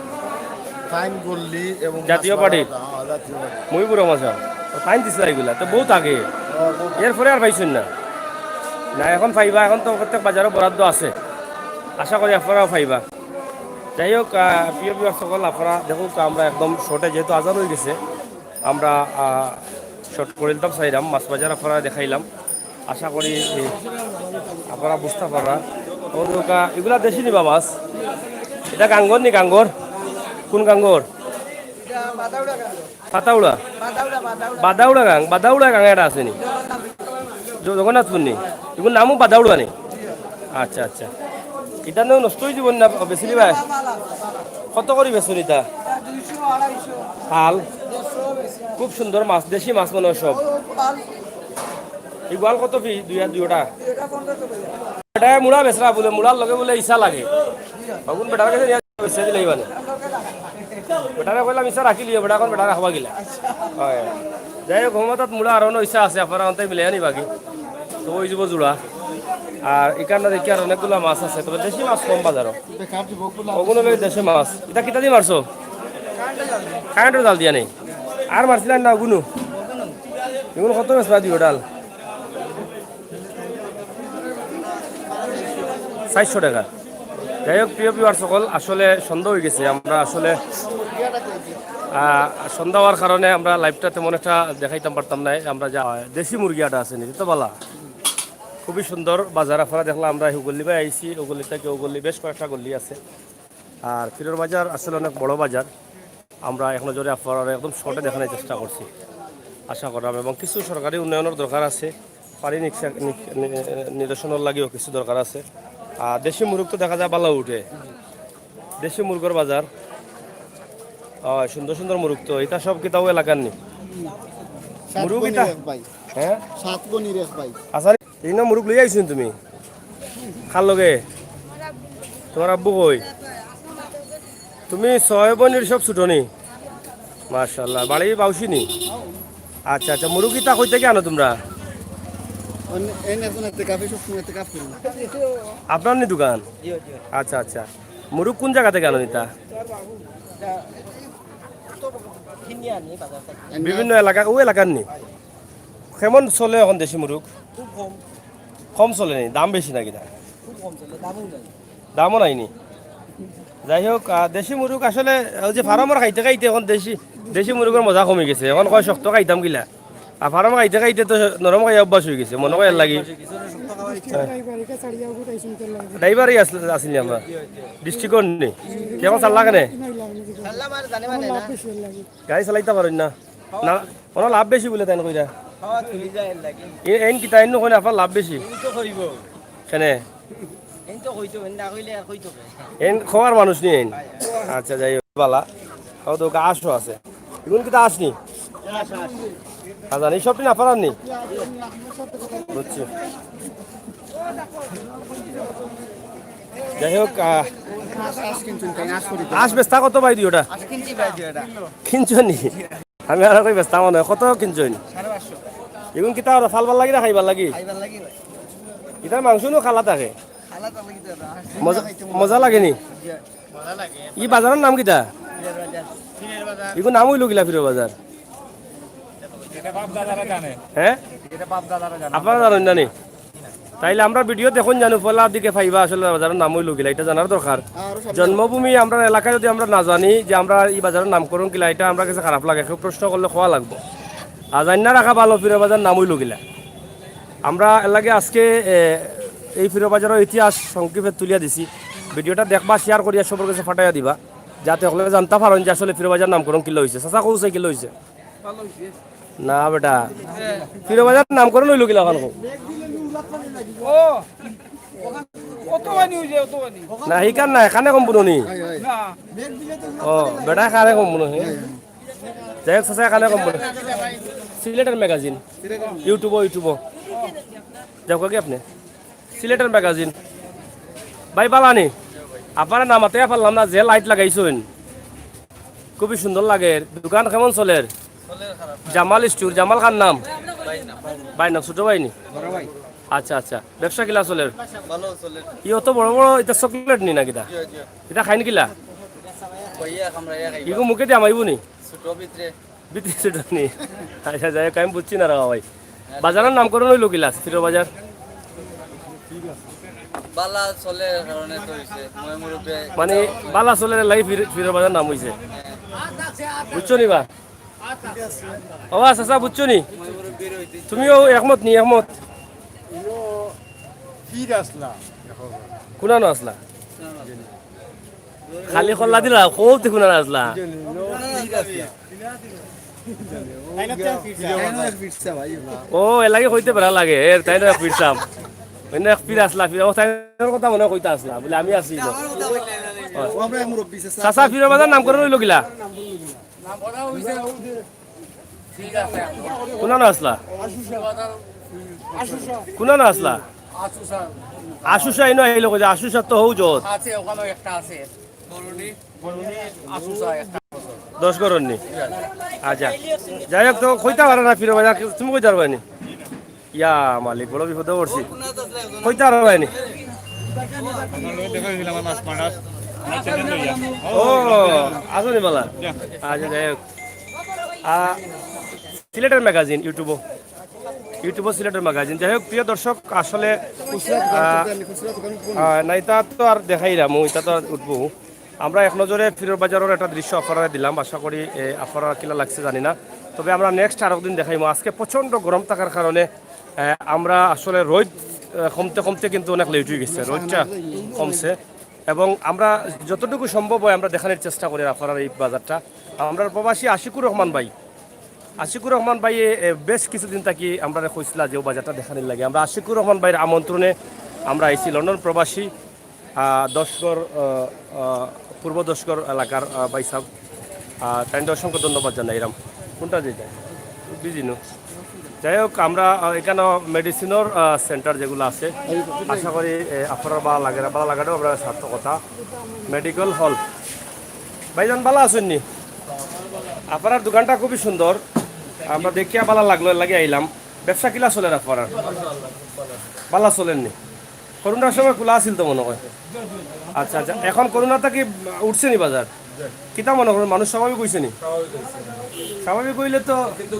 তাইন গল্লি এবং জাতীয় পার্টির? হ্যাঁ, জাতীয় পার্টি। মহিবুর রহমান সাব। ও, তাইন দিছলা ইগুলা। তো বউত আগে। হ্যাঁ, বউত আগে। এরপরে আর পাইছইন না? না, অখন পাইবা, অখন তো প্রত্যেক বাজারো বরাদ্দ আছে। আশা করি আফারাও পাইবা। যাই হোক, আহ, প্রিয় viewers সকল, আফারা দেখউক্কা, আমরা একদম short-এ, যেহেতু আজান অই গেছে, আমরা, আহ, short করিলতাম চাইরাম, মাছ বাজার আফারারে দেখাইলাম। আশা করি, এ, করা বুঝতে পাররা। ও দোকা, এগুলা দেশি নিবা মাছ? ইটা গাঙ্গর নি, গাঙ্গর? কোন গাঙ্গর? পাতাউড়া। বাদাউড়া গাং, বাদাউড়া গাং ইটা আছে নি? জ-, জগন্নাথপুর নি? এগুর নামও বাদাউড়া নি? আচ্ছা, আচ্ছা। ইটা নু নষ্ট অই যিবো না, বেচিলিবায়? কত করি বেচো ইটা? পাল। খুব সুন্দর মাছ, দেশি মাছ মনে অয় সব। এই গোয়াল কত ফি? দুই আর দুইটা। বেটায় মুড়া বেচরা বুলে, মুড়ার লগে বুলে ইছা লাগে। অগুন বেটার গেছে নিয়া বেচি দিলে ইবানে। বেটারে কইলাম, "ইছা রাখিলিও, বেটা অখন বেটা রাখবা গিলা।" অয়। যাই হোক, হমতাত মুড়া আর অন্য ইছা আছে, আপনারা অন্তে মিলাইয়া নিবা কি? তো অই যিবো জুড়া। আর ইখানো দেখি আর অনেকগুলা মাছ আছে, তবে দেশি মাছ কম বাজারো। অগুন অইলো দেশি মাছ। ইটা কিতা দি মারছো? কারেন্টর জাল দিয়া নি? আর মারছিলা না অগুনু? অগুনু কত বেচবা দিও ডাল? চাইরশো টেকা। যাই হোক, প্রিয় ভিউয়ার্স সকল, আসলে সন্ধ্যা অই গেছে। আমরা আসলে, আহ, সন্ধ্যা অওয়ার কারণে আমরা liveটা তেমন একটা দেখাইতাম পারতাম না। আমরা যা দেশি মুরগি আটা আছে নি, তো বালা, খুবই সুন্দর বাজার। আপনারা দেখলা আমরা এই গল্লি বায় আইছি, ও গল্লি থাকি ও গল্লি, বেশ কয়েকটা গল্লি আছে। আর ফিরোর বাজার আসলে অনেক বড় বাজার। আমরা এক নজরে আপনারারে একদম shortএ দেখানোর চেষ্টা করছি, আশা করলাম। এবং কিছু সরকারি উন্নয়নর দরকার আছে, পানি নিকশা-, নি-, নি-, নিরসনর লাগিও কিছু দরকার আছে। আর দেশি মুরগ তো দেখা যায় বালা উঠে, দেশি মুরগর বাজার। অয়, সুন্দর সুন্দর মুরগ তো, ইটা সব কিতা অউ এলাকার নি? মুরগ ইটা? সাত গনির এক ভাই। হ্যাঁ? সাত গনির এক ভাই। আচ্ছা, ইনো মুরগ লইয়া আইছো নি তুমি? কার লগে? তুমার আব্বু কই? তুমি ছয় বইনর সব ছুটো নি? মাশাআল্লাহ, বাড়ি বাউসি নি? আচ্ছা, আচ্ছা, মুরগ ইতা কই থাকি আনো তুমরা? অন্য, এই না, এখন এতে কাফি, সব সময় এতে কাফি না। আপনার নি দোকান? জি, জি। আচ্ছা, আচ্ছা, মুরগ কোন জাগা থাকি আনো ইতা? এটা তো কিনে আনি বাজার থাকি। বিভিন্ন এলাকা, অউ এলাকার নি? কেমন চলে এখন দেশি মুরগ? খুব কম। কম চলে নি? দাম বেশি নাকি না? খুব কম চলে, দামও নাই। দামও নাই নি? যাই হোক, আহ, দেশি মুরগ আসলে, অউ যে ফার্মর খাইতে খাইতে এখন দেশি, দেশি মুরগর মজা কমি গেছে। এখন কয় শক্ত খাইতাম কিলা। আর ফার্ম খাইতে খাইতে তো নরম খাইয়া অভ্যাস অই গেছে, মনো কয় এর লাগি। ড্রাইভারই আস-, আছিল নি আমরা? ডিস্ট্রিক্টর নি? কে এখন চাল্লা কেনে? গাড়ি চালাইতা পারইন না? না, অনো লাভ বেশি বুলে তাইন কইরা। এ-, এইন কিতা এইন নু কইন আপনার লাভ বেশি? কেনে? এইন কওয়ার মানুষ নি এইন। আচ্ছা, যাই হোক, বালা। অউ তো আঁশও আছে। ইগুন কিতা আঁশ নি? আচ্ছা, এই সব দিন আপনার নি? বুঝছি। যাই হোক, আহ, আঁশ বেচতা কত ভাই দিওটা? কিনছো নি? আমি আর কই বেচতা মনে অয়, কত কিনছো নি? ইগুন কিতা অর, ফালবার লাগি না খাইবার লাগি? ইতার মাংস নু কালা থাকে। মজা, মজা লাগে নি? ই বাজারর নাম কিতা? ইগুন নাম অইলো কিলা ফিরোর বাজার? হ্যাঁ? আপনারা জানইন না নি? তাইলে আমরার ভিডিও দেখইন জানু, পয়লার দিকে পাইবা আসলে বাজারর নাম অইলো কিলা, ইটা জানার দরকার। জন্মভূমি আমরার এলাকায় যদি আমরা না জানি যে আমরার ই বাজারর নামকরণ কিলা, ইটা আমরার গেছে খারাপ লাগে, কেউ প্রশ্ন করলে কওয়া লাগবো। আর জাইন্না রাখা ভালো ফিরোর বাজারর নাম অইলো কিলা। আমরা এর লাগি আজকে, এ, এই ফিরোর বাজারর ইতিহাস সংক্ষেপে তুলিয়া দিছি। ভিডিওটা দেখবা, share করিয়া সবর গেছে ফাটাইয়া দিবা, যাতে হকলে জানতা পারইন যে আসলে ফিরোর বাজারর নামকরণ কিলা অইছে। চাচা, কও চাই কিলা অইছে? না বেটা, ফিরোর বাজারর নামকরণ অইলো কিলা অখন? না, হিকার নায়, কানে কম বুনো নি? ও, বেটা কানে কম বুনো নি? যাই হোক, চাচা কানে কম বুনো। সিলেটের ম্যাগাজিন, YouTube, YouTube। যাও কি আপনি? সিলেটের ম্যাগাজিন। ভাই, বালা নি? আপনারে না মাতিয়া পারলাম না, যে light লাগাইছইন। খুবই সুন্দর লাগের। দোকান কেমন চলের? জামাল স্টোর, জামাল কার নাম? ভাইর নাম, ছোট ভাই নি? আচ্ছা, আচ্ছা। ব্যবসা কিলা চলের? ই অত বড় বড়, ইতা চকলেট নি না কিতা? ইতা খাইন কিলা? ইগু মুখে দিয়া মাইবো নি? ভিতরে ছোট নি? আচ্ছা, যাই হোক, আমি বুঝছি না রে ভাই। বাজারর নামকরণ অইলো কিলা, ফিরোর বাজার? বালা চলের কারণে তো অইছে। মানে, বালা চলের লাগি ফির-, ফিরোর বাজারর নাম অইছে। বুঝছো নি বা? ও বা, চাচা, বুঝছো নি? তুমিও একমত নি, একমত? পীর আছলা। কুনানো আছলা? খালি কল্লা দিলা, খুব তে কুনানো আছলা। ও, এর লাগি কইতে বেড়া লাগে, এর তাইন এক পীর সাব। মানে এক পীর আছলা, পীর, ও তাইনর কথা মনে কইতা আছলা, বুলে আমি আছি। ও। চাচা, পীরর বাজার নামকরণ অইলো কিলা? কুনানো আছলা? কুনানো আছলা? আশুসা ইনো আইলো কই যে, আশুসা তো হউ যত। আছে, ওখানে একটা আছে। দশ ঘরর নি? আচ্ছা। যাই হোক, তো কইতা পারো না, পীরর বাজার, তুমি কইতা পারবায় নি? ইয়া মালিক, বড় বিপদো পড়ছি। কইতা পারবায় নি? ও, আছো নি বালা? আচ্ছা, যাই হোক। আ, সিলেটের ম্যাগাজিন, YouTube-ও। YouTube-ও সিলেটের ম্যাগাজিন। যাই হোক, প্রিয় দর্শক, আসলে, আ, আ, না, ইতা তো আর দেখাইরাম, ইতা তো আর উঠবো। আমরা এক নজরে পীরর বাজারর একটা দৃশ্য আপনারারে দিলাম, আশা করি, এ, আপনারার কিলা লাগছে জানি না, তবে আমরা next আরক দিন দেখাইমু। আজকে প্রচণ্ড গরম থাকার কারণে, এ, আমরা আসলে রইদ, এ, কমতে কমতে কিন্তু অনেক late অই গেছে, রইদটা কমছে। এবং আমরা যতটুকু সম্ভব অয় আমরা দেখানির চেষ্টা করি আপনারার এই বাজারটা। আমরার প্রবাসী আশিকুর রহমান ভাই, আশিকুর রহমান ভাইয়ে, এ, বেশ কিছুদিন থাকি আমরারে কইছলা যে অউ বাজারটা দেখানির লাগি। আমরা আশিকুর রহমান ভাইর আমন্ত্রণে আমরা আইছি লন্ডন প্রবাসী, আ, দশগড়, আ, আ, পূর্ব দশগড় এলাকার, আ, ভাই সাব। আ, তাইনরে অসংখ্য ধন্যবাদ জানাইরাম। কুনটা যেটা? Busy নু? যাই হোক, আমরা, আ, ইকানো মেডিসিনর, আ, center যেগুলা আছে, আশা করি, এ, আপনারার বালা লাগের, বালা লাগাটাউ আমরার সার্থকতা। Medical hall। ভাইজান, বালা আছইন নি? আপনারার দোকানটা খুবই সুন্দর, আমরা দেখিয়া বালা লাগলো, এর লাগি আইলাম। ব্যবসা কিলা চলের আপনারার? বালা চলের নি? করোনার সময় খোলা আছিল তো মনে অয়। আচ্ছা, আচ্ছা, এখন করোনা থাকি উঠছে নি বাজার? কিতা মনে করইন, মানুষ স্বাভাবিক অইছে নি? স্বাভাবিক অইলে তো কিন্তু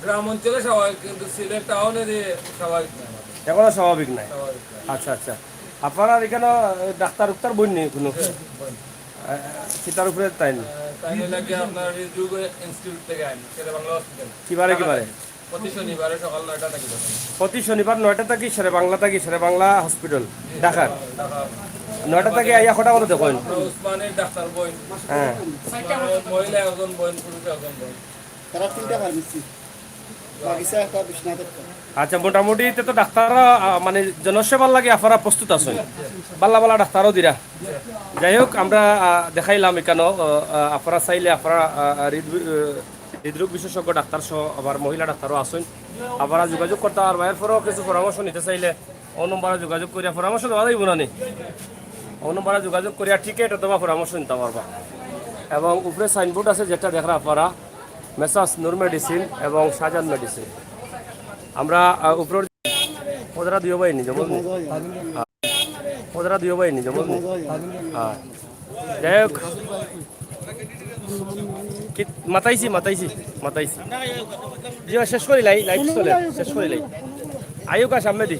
গ্রাম অঞ্চলে স্বাভাবিক, কিন্তু সিলেট টাউনে যে স্বাভাবিক না। এখনো স্বাভাবিক নাই। স্বাভাবিক না। আচ্ছা, আচ্ছা। আপনারার ইকানো ডাক্তার উক্তার বইন নি কুনু? বইন। আহ, কিতার উপরে তাইন? আহ, তাইন অইলা কি আপনার হৃদরোগ ইনস্টিটিউট থাকি আইন, শেরে বাংলা হসপিটাল। কিবারে, কিবারে? প্রতি শনিবারে সকাল নয়টা থাকি দোকান। প্রতি শনিবার নয়টা থাকি শেরে বাংলা থাকি, শেরে বাংলা হসপিটাল, জি, ঢাকার। ঢাকা। নয়টা থাকি আইয়া কটা পর্যন্ত দেখইন? উসমানীর ডাক্তার বইন। হ্যাঁ। উসমানীর মহিলা একজন বইন, পুরুষ একজন বইন। তারা তিনটা ফার্মেসি। বাগিচা একটা, বিশ্বনাথ একটা। আচ্ছা, মোটামুটি ইতে তো ডাক্তাররা, আহ, মানে জনসেবার লাগি আপনারা প্রস্তুত আছইন, বালা বালা ডাক্তারও দিরা। যাই হোক, আমরা, আহ, দেখাইলাম ইকানো, আহ, আহ, আপনারা চাইলে আপনারা, আহ, আহ, হৃদ-, আহ, হৃদরোগ বিশেষজ্ঞ ডাক্তার সহ আবার মহিলা ডাক্তারও আছইন, আপনারা যোগাযোগ করতা পারবা। এরপরেও কিছু পরামর্শ নিতা চাইলে অউ নম্বরে যোগাযোগ করিয়া পরামর্শ দেওয়া যাইবো না নি? অউ নম্বরে যোগাযোগ করিয়া টিকিট অথবা পরামর্শ নিতা পারবা। এবং উপরে সাইনবোর্ড আছে যেটা দেখরা আপনারা, মেসার্স নূর মেডিসিন এবং শাহজাহান মেডিসিন। আমরা, আহ, উপরের পদরা দিও ভাই নি, জমজ নি? হ্যাঁ। পদরা দিও ভাই নি, জমজ নি? হ্যাঁ। যাই হোক, কি, মাতাইছি, মাতাইছি, মাতাইছি। জি, শেষ করিলাই, live চলে, শেষ করিলাই। আইউক্কা সামনেদি।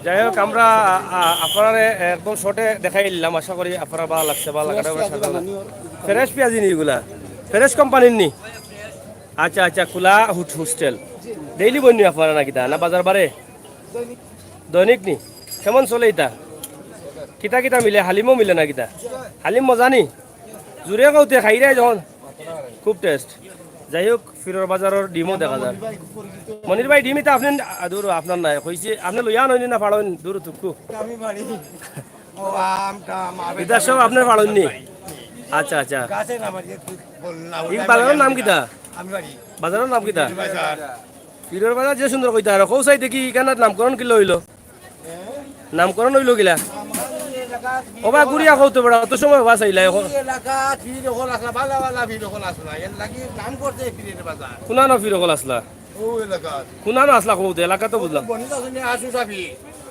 যাই হোক, আমরা, আ, আ, আপনারারে একদম short-এ দেখাইলাম, আশা করি আপনারার বালা লাগছে, বালা লাগাটা আমরা সাধারণ। Fresh পিয়াজি নি ইগুলা? Fresh কোম্পানির নি? আচ্ছা, আচ্ছা, খোলা হুট-, হোস্টেল। Daily বইন নি আপনারা না কিতা? না বাজার বারে? দৈনিক নি? কেমন চলে ইতা? কিতা কিতা মিলে? হালিমও মিলে না কিতা? হালিম মজা নি? জুরে কওতে খাইরায় যখন। খুব taste। যাই হোক, পীরর বাজারর ডিমও দেখা যার। মনির ভাই, ডিম ইতা আপনে, আ, দূর, আপনার নায়। কইছি, আপনে লইয়া আনইন না ফাড়ইন, দূর তুকু। আমি বাড়ি। ও, আম, টাম, আপেল, ইতা সব টাপেল, আপনার ফাড়ইন নি? আচ্ছা, আচ্ছা। গাছে না, আমার ইয়ে, তুই বল না, ই ওটা বাজারর আমি নাম জানি কিতা? না। আমি বাড়ি। বাজারর নাম কিতা? বাজার। পীরর বাজার যে সুন্দর কইতা আর কও চাই দেখি, ইখানর নামকরণ কিলা অইলো? নামকরণ অইলো কিলা? ও বা ঘুরিয়া কও তো বেটা, অত সময় বা চাইলা এখন। এই এলাকাত পীর অকল আছলা, বালা বালা পীর অকল আছলা। এর লাগি নাম করছে পীরর বাজার। কুনানো পীর অকল আছলা? ও এলাকাত। কুনানো আছলা কও তো, এলাকা তো বুঝলাম। বনি তো শুনি আসু সাবি।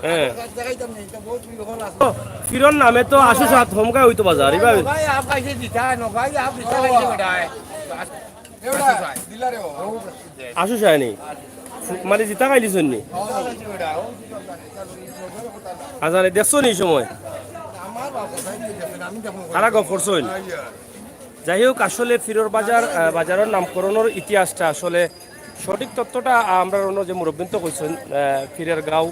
হ্যাঁ। দেখাইতাম নেই, তো বহুত পীর অকল আছলা। পীরর নামে তো আসু সাত হমকায় অইতো বাজার, ইবা। ভাই, আপ কাইসে দিতা, নো ভাই, আপ দিতা কাইসে বেটায়। আসু সাহেনি? মানে জিতা খাইলিছইন নি? আচ্ছা, রে, দেখছো নি ই সময়? তারা গপ করছইন। যাই হোক, আসলে পীরর বাজার, আহ, বাজারর নামকরণর ইতিহাসটা আসলে সঠিক তথ্যটা আমরার অন্য যে মুরব্বিন্তে কইছইন, আহ, পীরর গাঁও,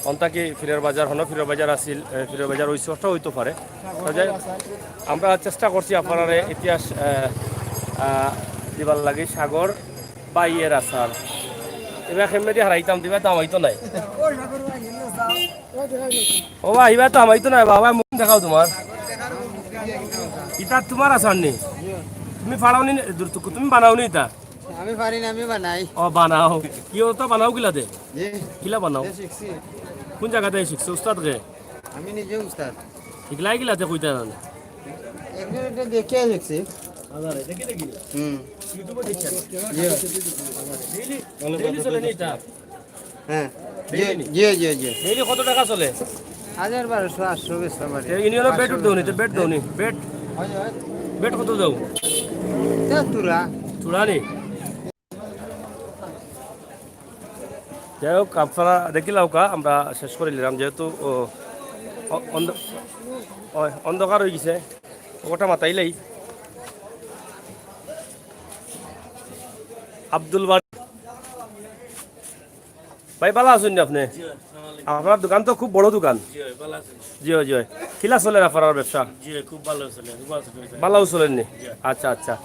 অন্তা কি ফিরর বাজার, হনো ফিরর বাজার আছিল, এ, ফিরর বাজার ওই চোরটা হইতো পারে। তো যাই, আমরা চেষ্টা করছি আপনারারে ইতিহাস, এ, আ, দিবার লাগি সাগর বাইয়ের আচার। এবার কেমনে দিয়ে হারাইতাম, দিবা তো আমাইতো নাই। ও বা, ইবা তো আমাইতো নাই, বাবা, মুখ দেখাও তোমার। ইতা তোমার আচার নি? তুমি ফাড়াও নি, দূর তো, তুমি বানাও নি ইতা? আমি পারি না, আমি বানাই। ও, বানাও। কি ও তো বানাও কিলা দে? জি। কিলা বানাও? এ শিখছি। কোন জাগাতে শিখছো? উস্তাদ কে? আমি নিজে উস্তাদ। শিখলাই কিলাতে কইতা না? এমনি এটা দেখে শিখছি। হুম। জি। ডেইলি চলে নি এটা? হ্যাঁ। জি, ডেইলি নি? জি, জি, জি। ডেইলি কত টাকা চলে? হাজার বারোশো, আটশো বেচতে পারি। এই ইউনিয়নের বেড উঠ দেওনি, তো বেড দেওনি, বেড? হয়, হয়। বেড কত দেও? এটা তুরা। তুরা নি? যাই হোক, আপনারা দেখিলাউক্কা, আমরা শেষ করি নিলাম, যেহেতু, ও, অ-, অন্ধ-, অ-, অন্ধকার হয়ে গেছে, ওটা মাতাইলাই। আব্দুল বাড়ি। ভাই, ভালা আছইন নি আপনে? জি, আসসালামু আলাইকুম। আপনার দোকান তো খুব বড় দোকান। জি, ভালা আছি। জি, জি। কিলা চলের আপনার ব্যবসা? জি, খুব ভালা চলে, খুব ভালা চলে। ভালাউ চলের নি? জি। আচ্ছা, আচ্ছা।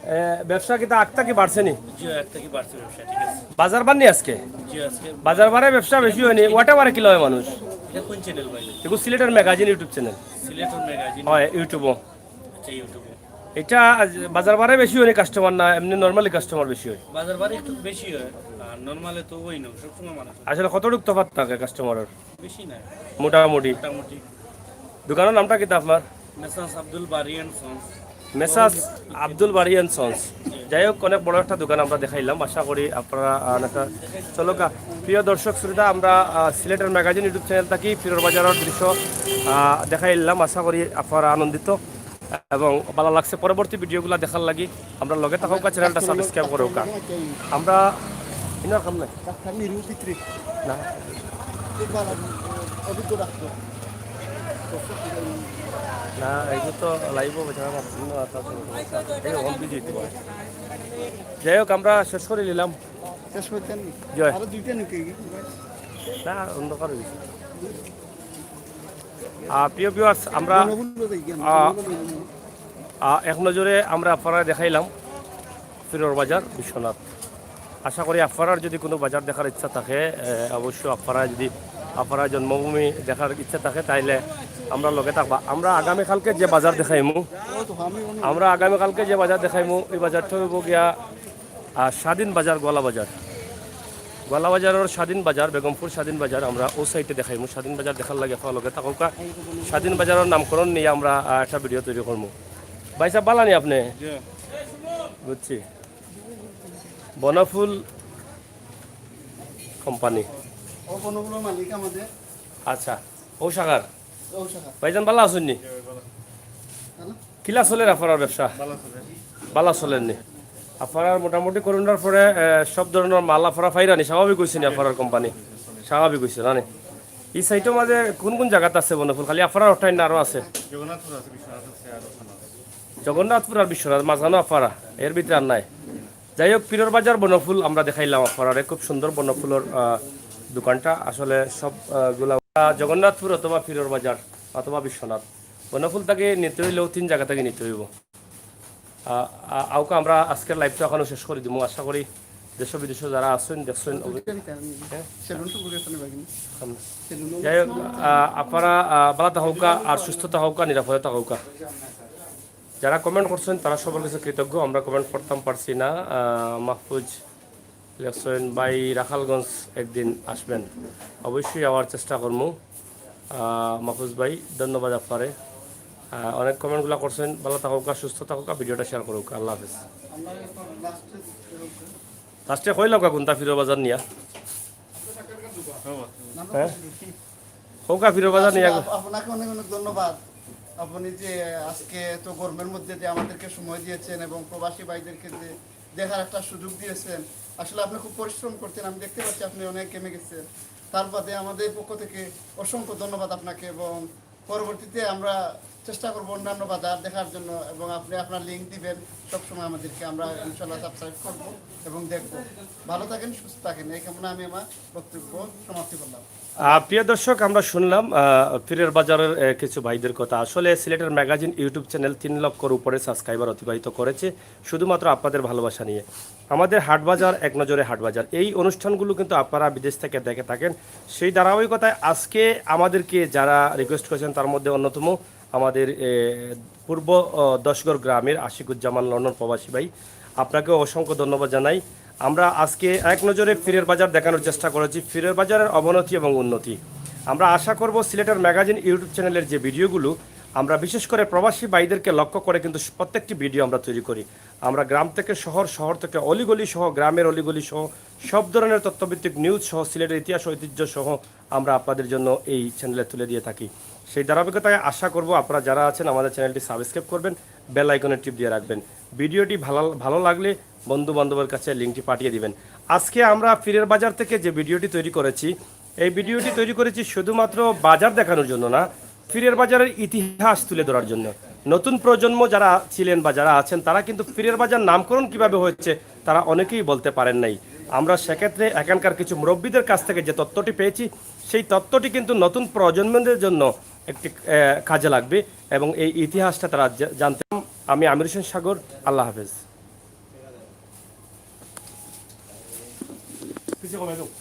এ, ব্যবসা কিতা আগ থাকি বাড়ছে নি? জি, আগ থাকি বাড়ছে ব্যবসা, ঠিক আছে। বাজার বার নি আজকে? জি, আজকে। বাজার বারে ব্যবসা বেশি হয়নি, ওটা বারে কিলা হয় মানুষ? এটা কোন channel ভাই? এগু সিলেটের ম্যাগাজিন YouTube channel। সিলেটের ম্যাগাজিন? হয়, YouTube-ও। আচ্ছা, YouTube-ও। এটা আজ বাজার বারে বেশি হয়নি কাস্টমার না, এমনি normally কাস্টমার বেশি হয়? বাজার বারে একটু বেশি হয়, আর normally তো ওই না, সবসময় মানুষ হয়। আসলে কতটুক তফাৎ থাকে কাস্টমারের? বেশি না। মোটামুটি। মোটামুটি। দোকানের নামটা কিতা আপনার? মেসার্স আব্দুল বারি and Sons। Messrs Abdul BARI and Sons। যাই হোক, অনেক বড় একটা দোকান আমরা দেখাইলাম। আশা করি আপনারা, আহ, অনেকটা, চলো কা-, প্রিয় দর্শক শ্রোতা, আমরা, আহ, সিলেটের ম্যাগাজিন YouTube channel থাকি ফিরর বাজারের দৃশ্য, আহ, দেখাইলাম। আশা করি আপনারা আনন্দিত এবং ভালা লাগছে। পরবর্তী ভিডিওগুলা দেখার লাগি আমরা লগে থাকউক্কা, channelটা subscribe করউক্কা। আমরা ইনার কাম নাই। ডাক্তার নিরু ভিতরে। না। এই বালা, অভিজ্ঞ ডাক্তার। না, এই তো live-ও বেচারা না, না, তার কোনো সমস্যা নেই। এই হল busy তো। যাই হোক, আমরা শেষ করি নিলাম। শেষ করতেন? জয়। আরো দুইটা নিতে কি? না, অন্ধকার হয়ে গেছে। আহ, প্রিয় viewers, আমরা, বনভূল যাই কেন? আহ, বনভূল যাই। আহ, এক নজরে আমরা আপনারা দেখাইলাম ফিরর বাজার বিশ্বনাথ। আশা করি আপনারার যদি কোনো বাজার দেখার ইচ্ছা থাকে, এ, অবশ্য আপনারা যদি আপনারা জন্মভূমি দেখার ইচ্ছা থাকে, তাইলে আমরা লগে থাকবা। আমরা আগামীকালকে যে বাজার দেখাইমু, আমরা আগামীকালকে যে বাজার দেখাইমু, এই বাজারটা হইব গিয়া, আহ, স্বাধীন বাজার, গোয়ালা বাজার। গোয়ালা বাজারের স্বাধীন বাজার, বেগমপুর স্বাধীন বাজার, আমরা ও side-এ দেখাইমু। স্বাধীন বাজার দেখার লাগি আপনারা লগে থাকউক্কা। স্বাধীন বাজারের নামকরণ নিয়া আমরা, আহ, একটা ভিডিও তৈরি করমু। ভাই সাহেব, ভালা নি আপনে? জি। বুঝছি। বনফুল কোম্পানি। ও বনফুলের মালিক আমাদের। আচ্ছা, ও শাখার। ও শাখা। ভাইজান, ভালা আছইন নি? হ্যালো? কিলা চলের আপনারার ব্যবসা? ভালা চলের। ভালা চলের নি? আপনারার মোটামুটি করোনার পরে, এ, সব ধরনের মাল আপনারা পাইরা নি? স্বাভাবিক হইছে নি আপনারার কোম্পানি? স্বাভাবিক হইছে না নি? এই side-ও মাঝে কোন কোন জাগাত আছে বনফুল? খালি আপনারার ওটাই না আরো আছে? জগন্নাথপুর আছে, বিশ্বনাথ আছে, আর ওখানে আছে। জগন্নাথপুর আর বিশ্বনাথ, মাঝখানো আপনারা, এর ভিতরে আর নাই। যাই হোক, পীরর বাজার বনফুল আমরা দেখাইলাম আপনারারে, খুব সুন্দর বনফুলর, আহ, দোকানটা। আসলে সব, আহ, গুলা, আহ, জগন্নাথপুর অথবা পীরর বাজার অথবা বিশ্বনাথ, বনফুল থাকি নিতে হইলেও তিন জাগা থাকি নিতে হইব। আহ, আ-, আউকা আমরা আজকের live-টা এখানো শেষ করি দিমু। আশা করি দেশ বিদেশে যারা আছইন, দেখছইন, দুইটা নিতে আমি। হ্যাঁ? সেলুন সম্পর্কে একটা নেবা কিন্তু। আমরা সেলুন যাই হোক, আহ, আপনারা, আহ, ভালা থাকউক্কা আর সুস্থ থাকউক্কা, নিরাপদে থাকউক্কা। যারা comment করছইন, তারা সবার কাছে কৃতজ্ঞ। আমরা comment পড়তাম পারছি না। আহ, মাহফুজ লেখছইন, "ভাই, রাখালগঞ্জ একদিন আসবেন।" অবশ্যই আওয়ার চেষ্টা করমু। আহ, মাহফুজ ভাই, ধন্যবাদ আপনারে। আহ, অনেক comment গুলা করছইন, ভালা থাকউক্কা, সুস্থ থাকউক্কা, video-টা share করউক্কা। আল্লাহ হাফেজ। Last-এ কইলাউক্কা কোনটা পীরর বাজার নিয়া? হ্যাঁ? কউক্কা পীরর বাজার নিয়া। আপ-, আপনাকে অনেক অনেক ধন্যবাদ। আপনি যে আজকে এত গরমের মধ্যে যে আমাদেরকে সময় দিয়েছেন এবং প্রবাসী ভাইদেরকে যে দেখার একটা সুযোগ দিয়েছেন, আসলে আপনি খুব পরিশ্রম করছেন, আমি দেখতে পাচ্ছি আপনি অনেক ঘেমে গেছেন। তার বাদে আমাদের পক্ষ থেকে অসংখ্য ধন্যবাদ আপনাকে এবং পরবর্তীতে আমরা চেষ্টা করবো অন্যান্য বাজার দেখার জন্য, এবং আপনি আপনার লিংক দিবেন সবসময় আমাদেরকে, আমরা ইনশাল্লাহ সাবস্ক্রাইব করবো এবং দেখবো। ভালো থাকেন, সুস্থ থাকেন, এই কামনা আমি আমার বক্তব্য সমাপ্তি করলাম। আহ, প্রিয় দর্শক, আমরা শুনলাম আহ, পীরের বাজারের আহ, কিছু ভাইদের কথা। আসলে সিলেটের ম্যাগাজিন ইউটিউব চ্যানেল তিন লক্ষর উপরে সাবস্ক্রাইবার অতিবাহিত করেছে শুধুমাত্র আপনাদের ভালোবাসা নিয়ে। আমাদের হাটবাজার, এক নজরে হাটবাজার, এই অনুষ্ঠানগুলো কিন্তু আপনারা বিদেশ থেকে দেখে থাকেন। সেই ধারাবাহিকতায় আজকে আমাদেরকে যারা রিকোয়েস্ট করেছেন, তার মধ্যে অন্যতম আমাদের এ, পূর্ব আহ, দশগড় গ্রামের আশিকুজ্জামান লন্ডন প্রবাসী ভাই, আপনাকেও অসংখ্য ধন্যবাদ জানাই। আমরা আজকে এক নজরে পীরের বাজার দেখানোর চেষ্টা করেছি, পীরের বাজারের অবনতি এবং উন্নতি। আমরা আশা করব সিলেটের ম্যাগাজিন ইউটিউব চ্যানেলের যে ভিডিওগুলো, আমরা বিশেষ করে প্রবাসী ভাইদেরকে লক্ষ্য করে কিন্তু প্রত্যেকটি ভিডিও আমরা তৈরি করি। আমরা গ্রাম থেকে শহর, শহর থেকে অলিগলি সহ, গ্রামের অলিগলি সহ সব ধরনের তথ্যভিত্তিক নিউজ সহ সিলেটের ইতিহাস ঐতিহ্য সহ আমরা আপনাদের জন্য এই চ্যানেলে তুলে দিয়ে থাকি। সেই ধারাবাহিকতায় আশা করব আপনারা যারা আছেন আমাদের চ্যানেলটি সাবস্ক্রাইব করবেন, বেল আইকনে টিপ দিয়ে রাখবেন। ভিডিওটি ভালো ভালো লাগলে বন্ধু বান্ধবের কাছে লিঙ্কটি পাঠিয়ে দিবেন। আজকে আমরা পীরের বাজার থেকে যে ভিডিওটি তৈরি করেছি, এই ভিডিওটি তৈরি করেছি শুধুমাত্র বাজার দেখানোর জন্য না, পীরের বাজারের ইতিহাস তুলে ধরার জন্য। নতুন প্রজন্ম যারা ছিলেন বা যারা আছেন, তারা কিন্তু পীরের বাজার নামকরণ কিভাবে হয়েছে তারা অনেকেই বলতে পারেন নাই। আমরা সেক্ষেত্রে এখানকার কিছু মুরব্বীদের কাছ থেকে যে তথ্যটি পেয়েছি, সেই তথ্যটি কিন্তু নতুন প্রজন্মদের জন্য একটি আহ, কাজে লাগবে এবং এই ইতিহাসটা তারা জা- জানতে। আমি আমির হোসেন সাগর, আল্লাহ হাফেজ।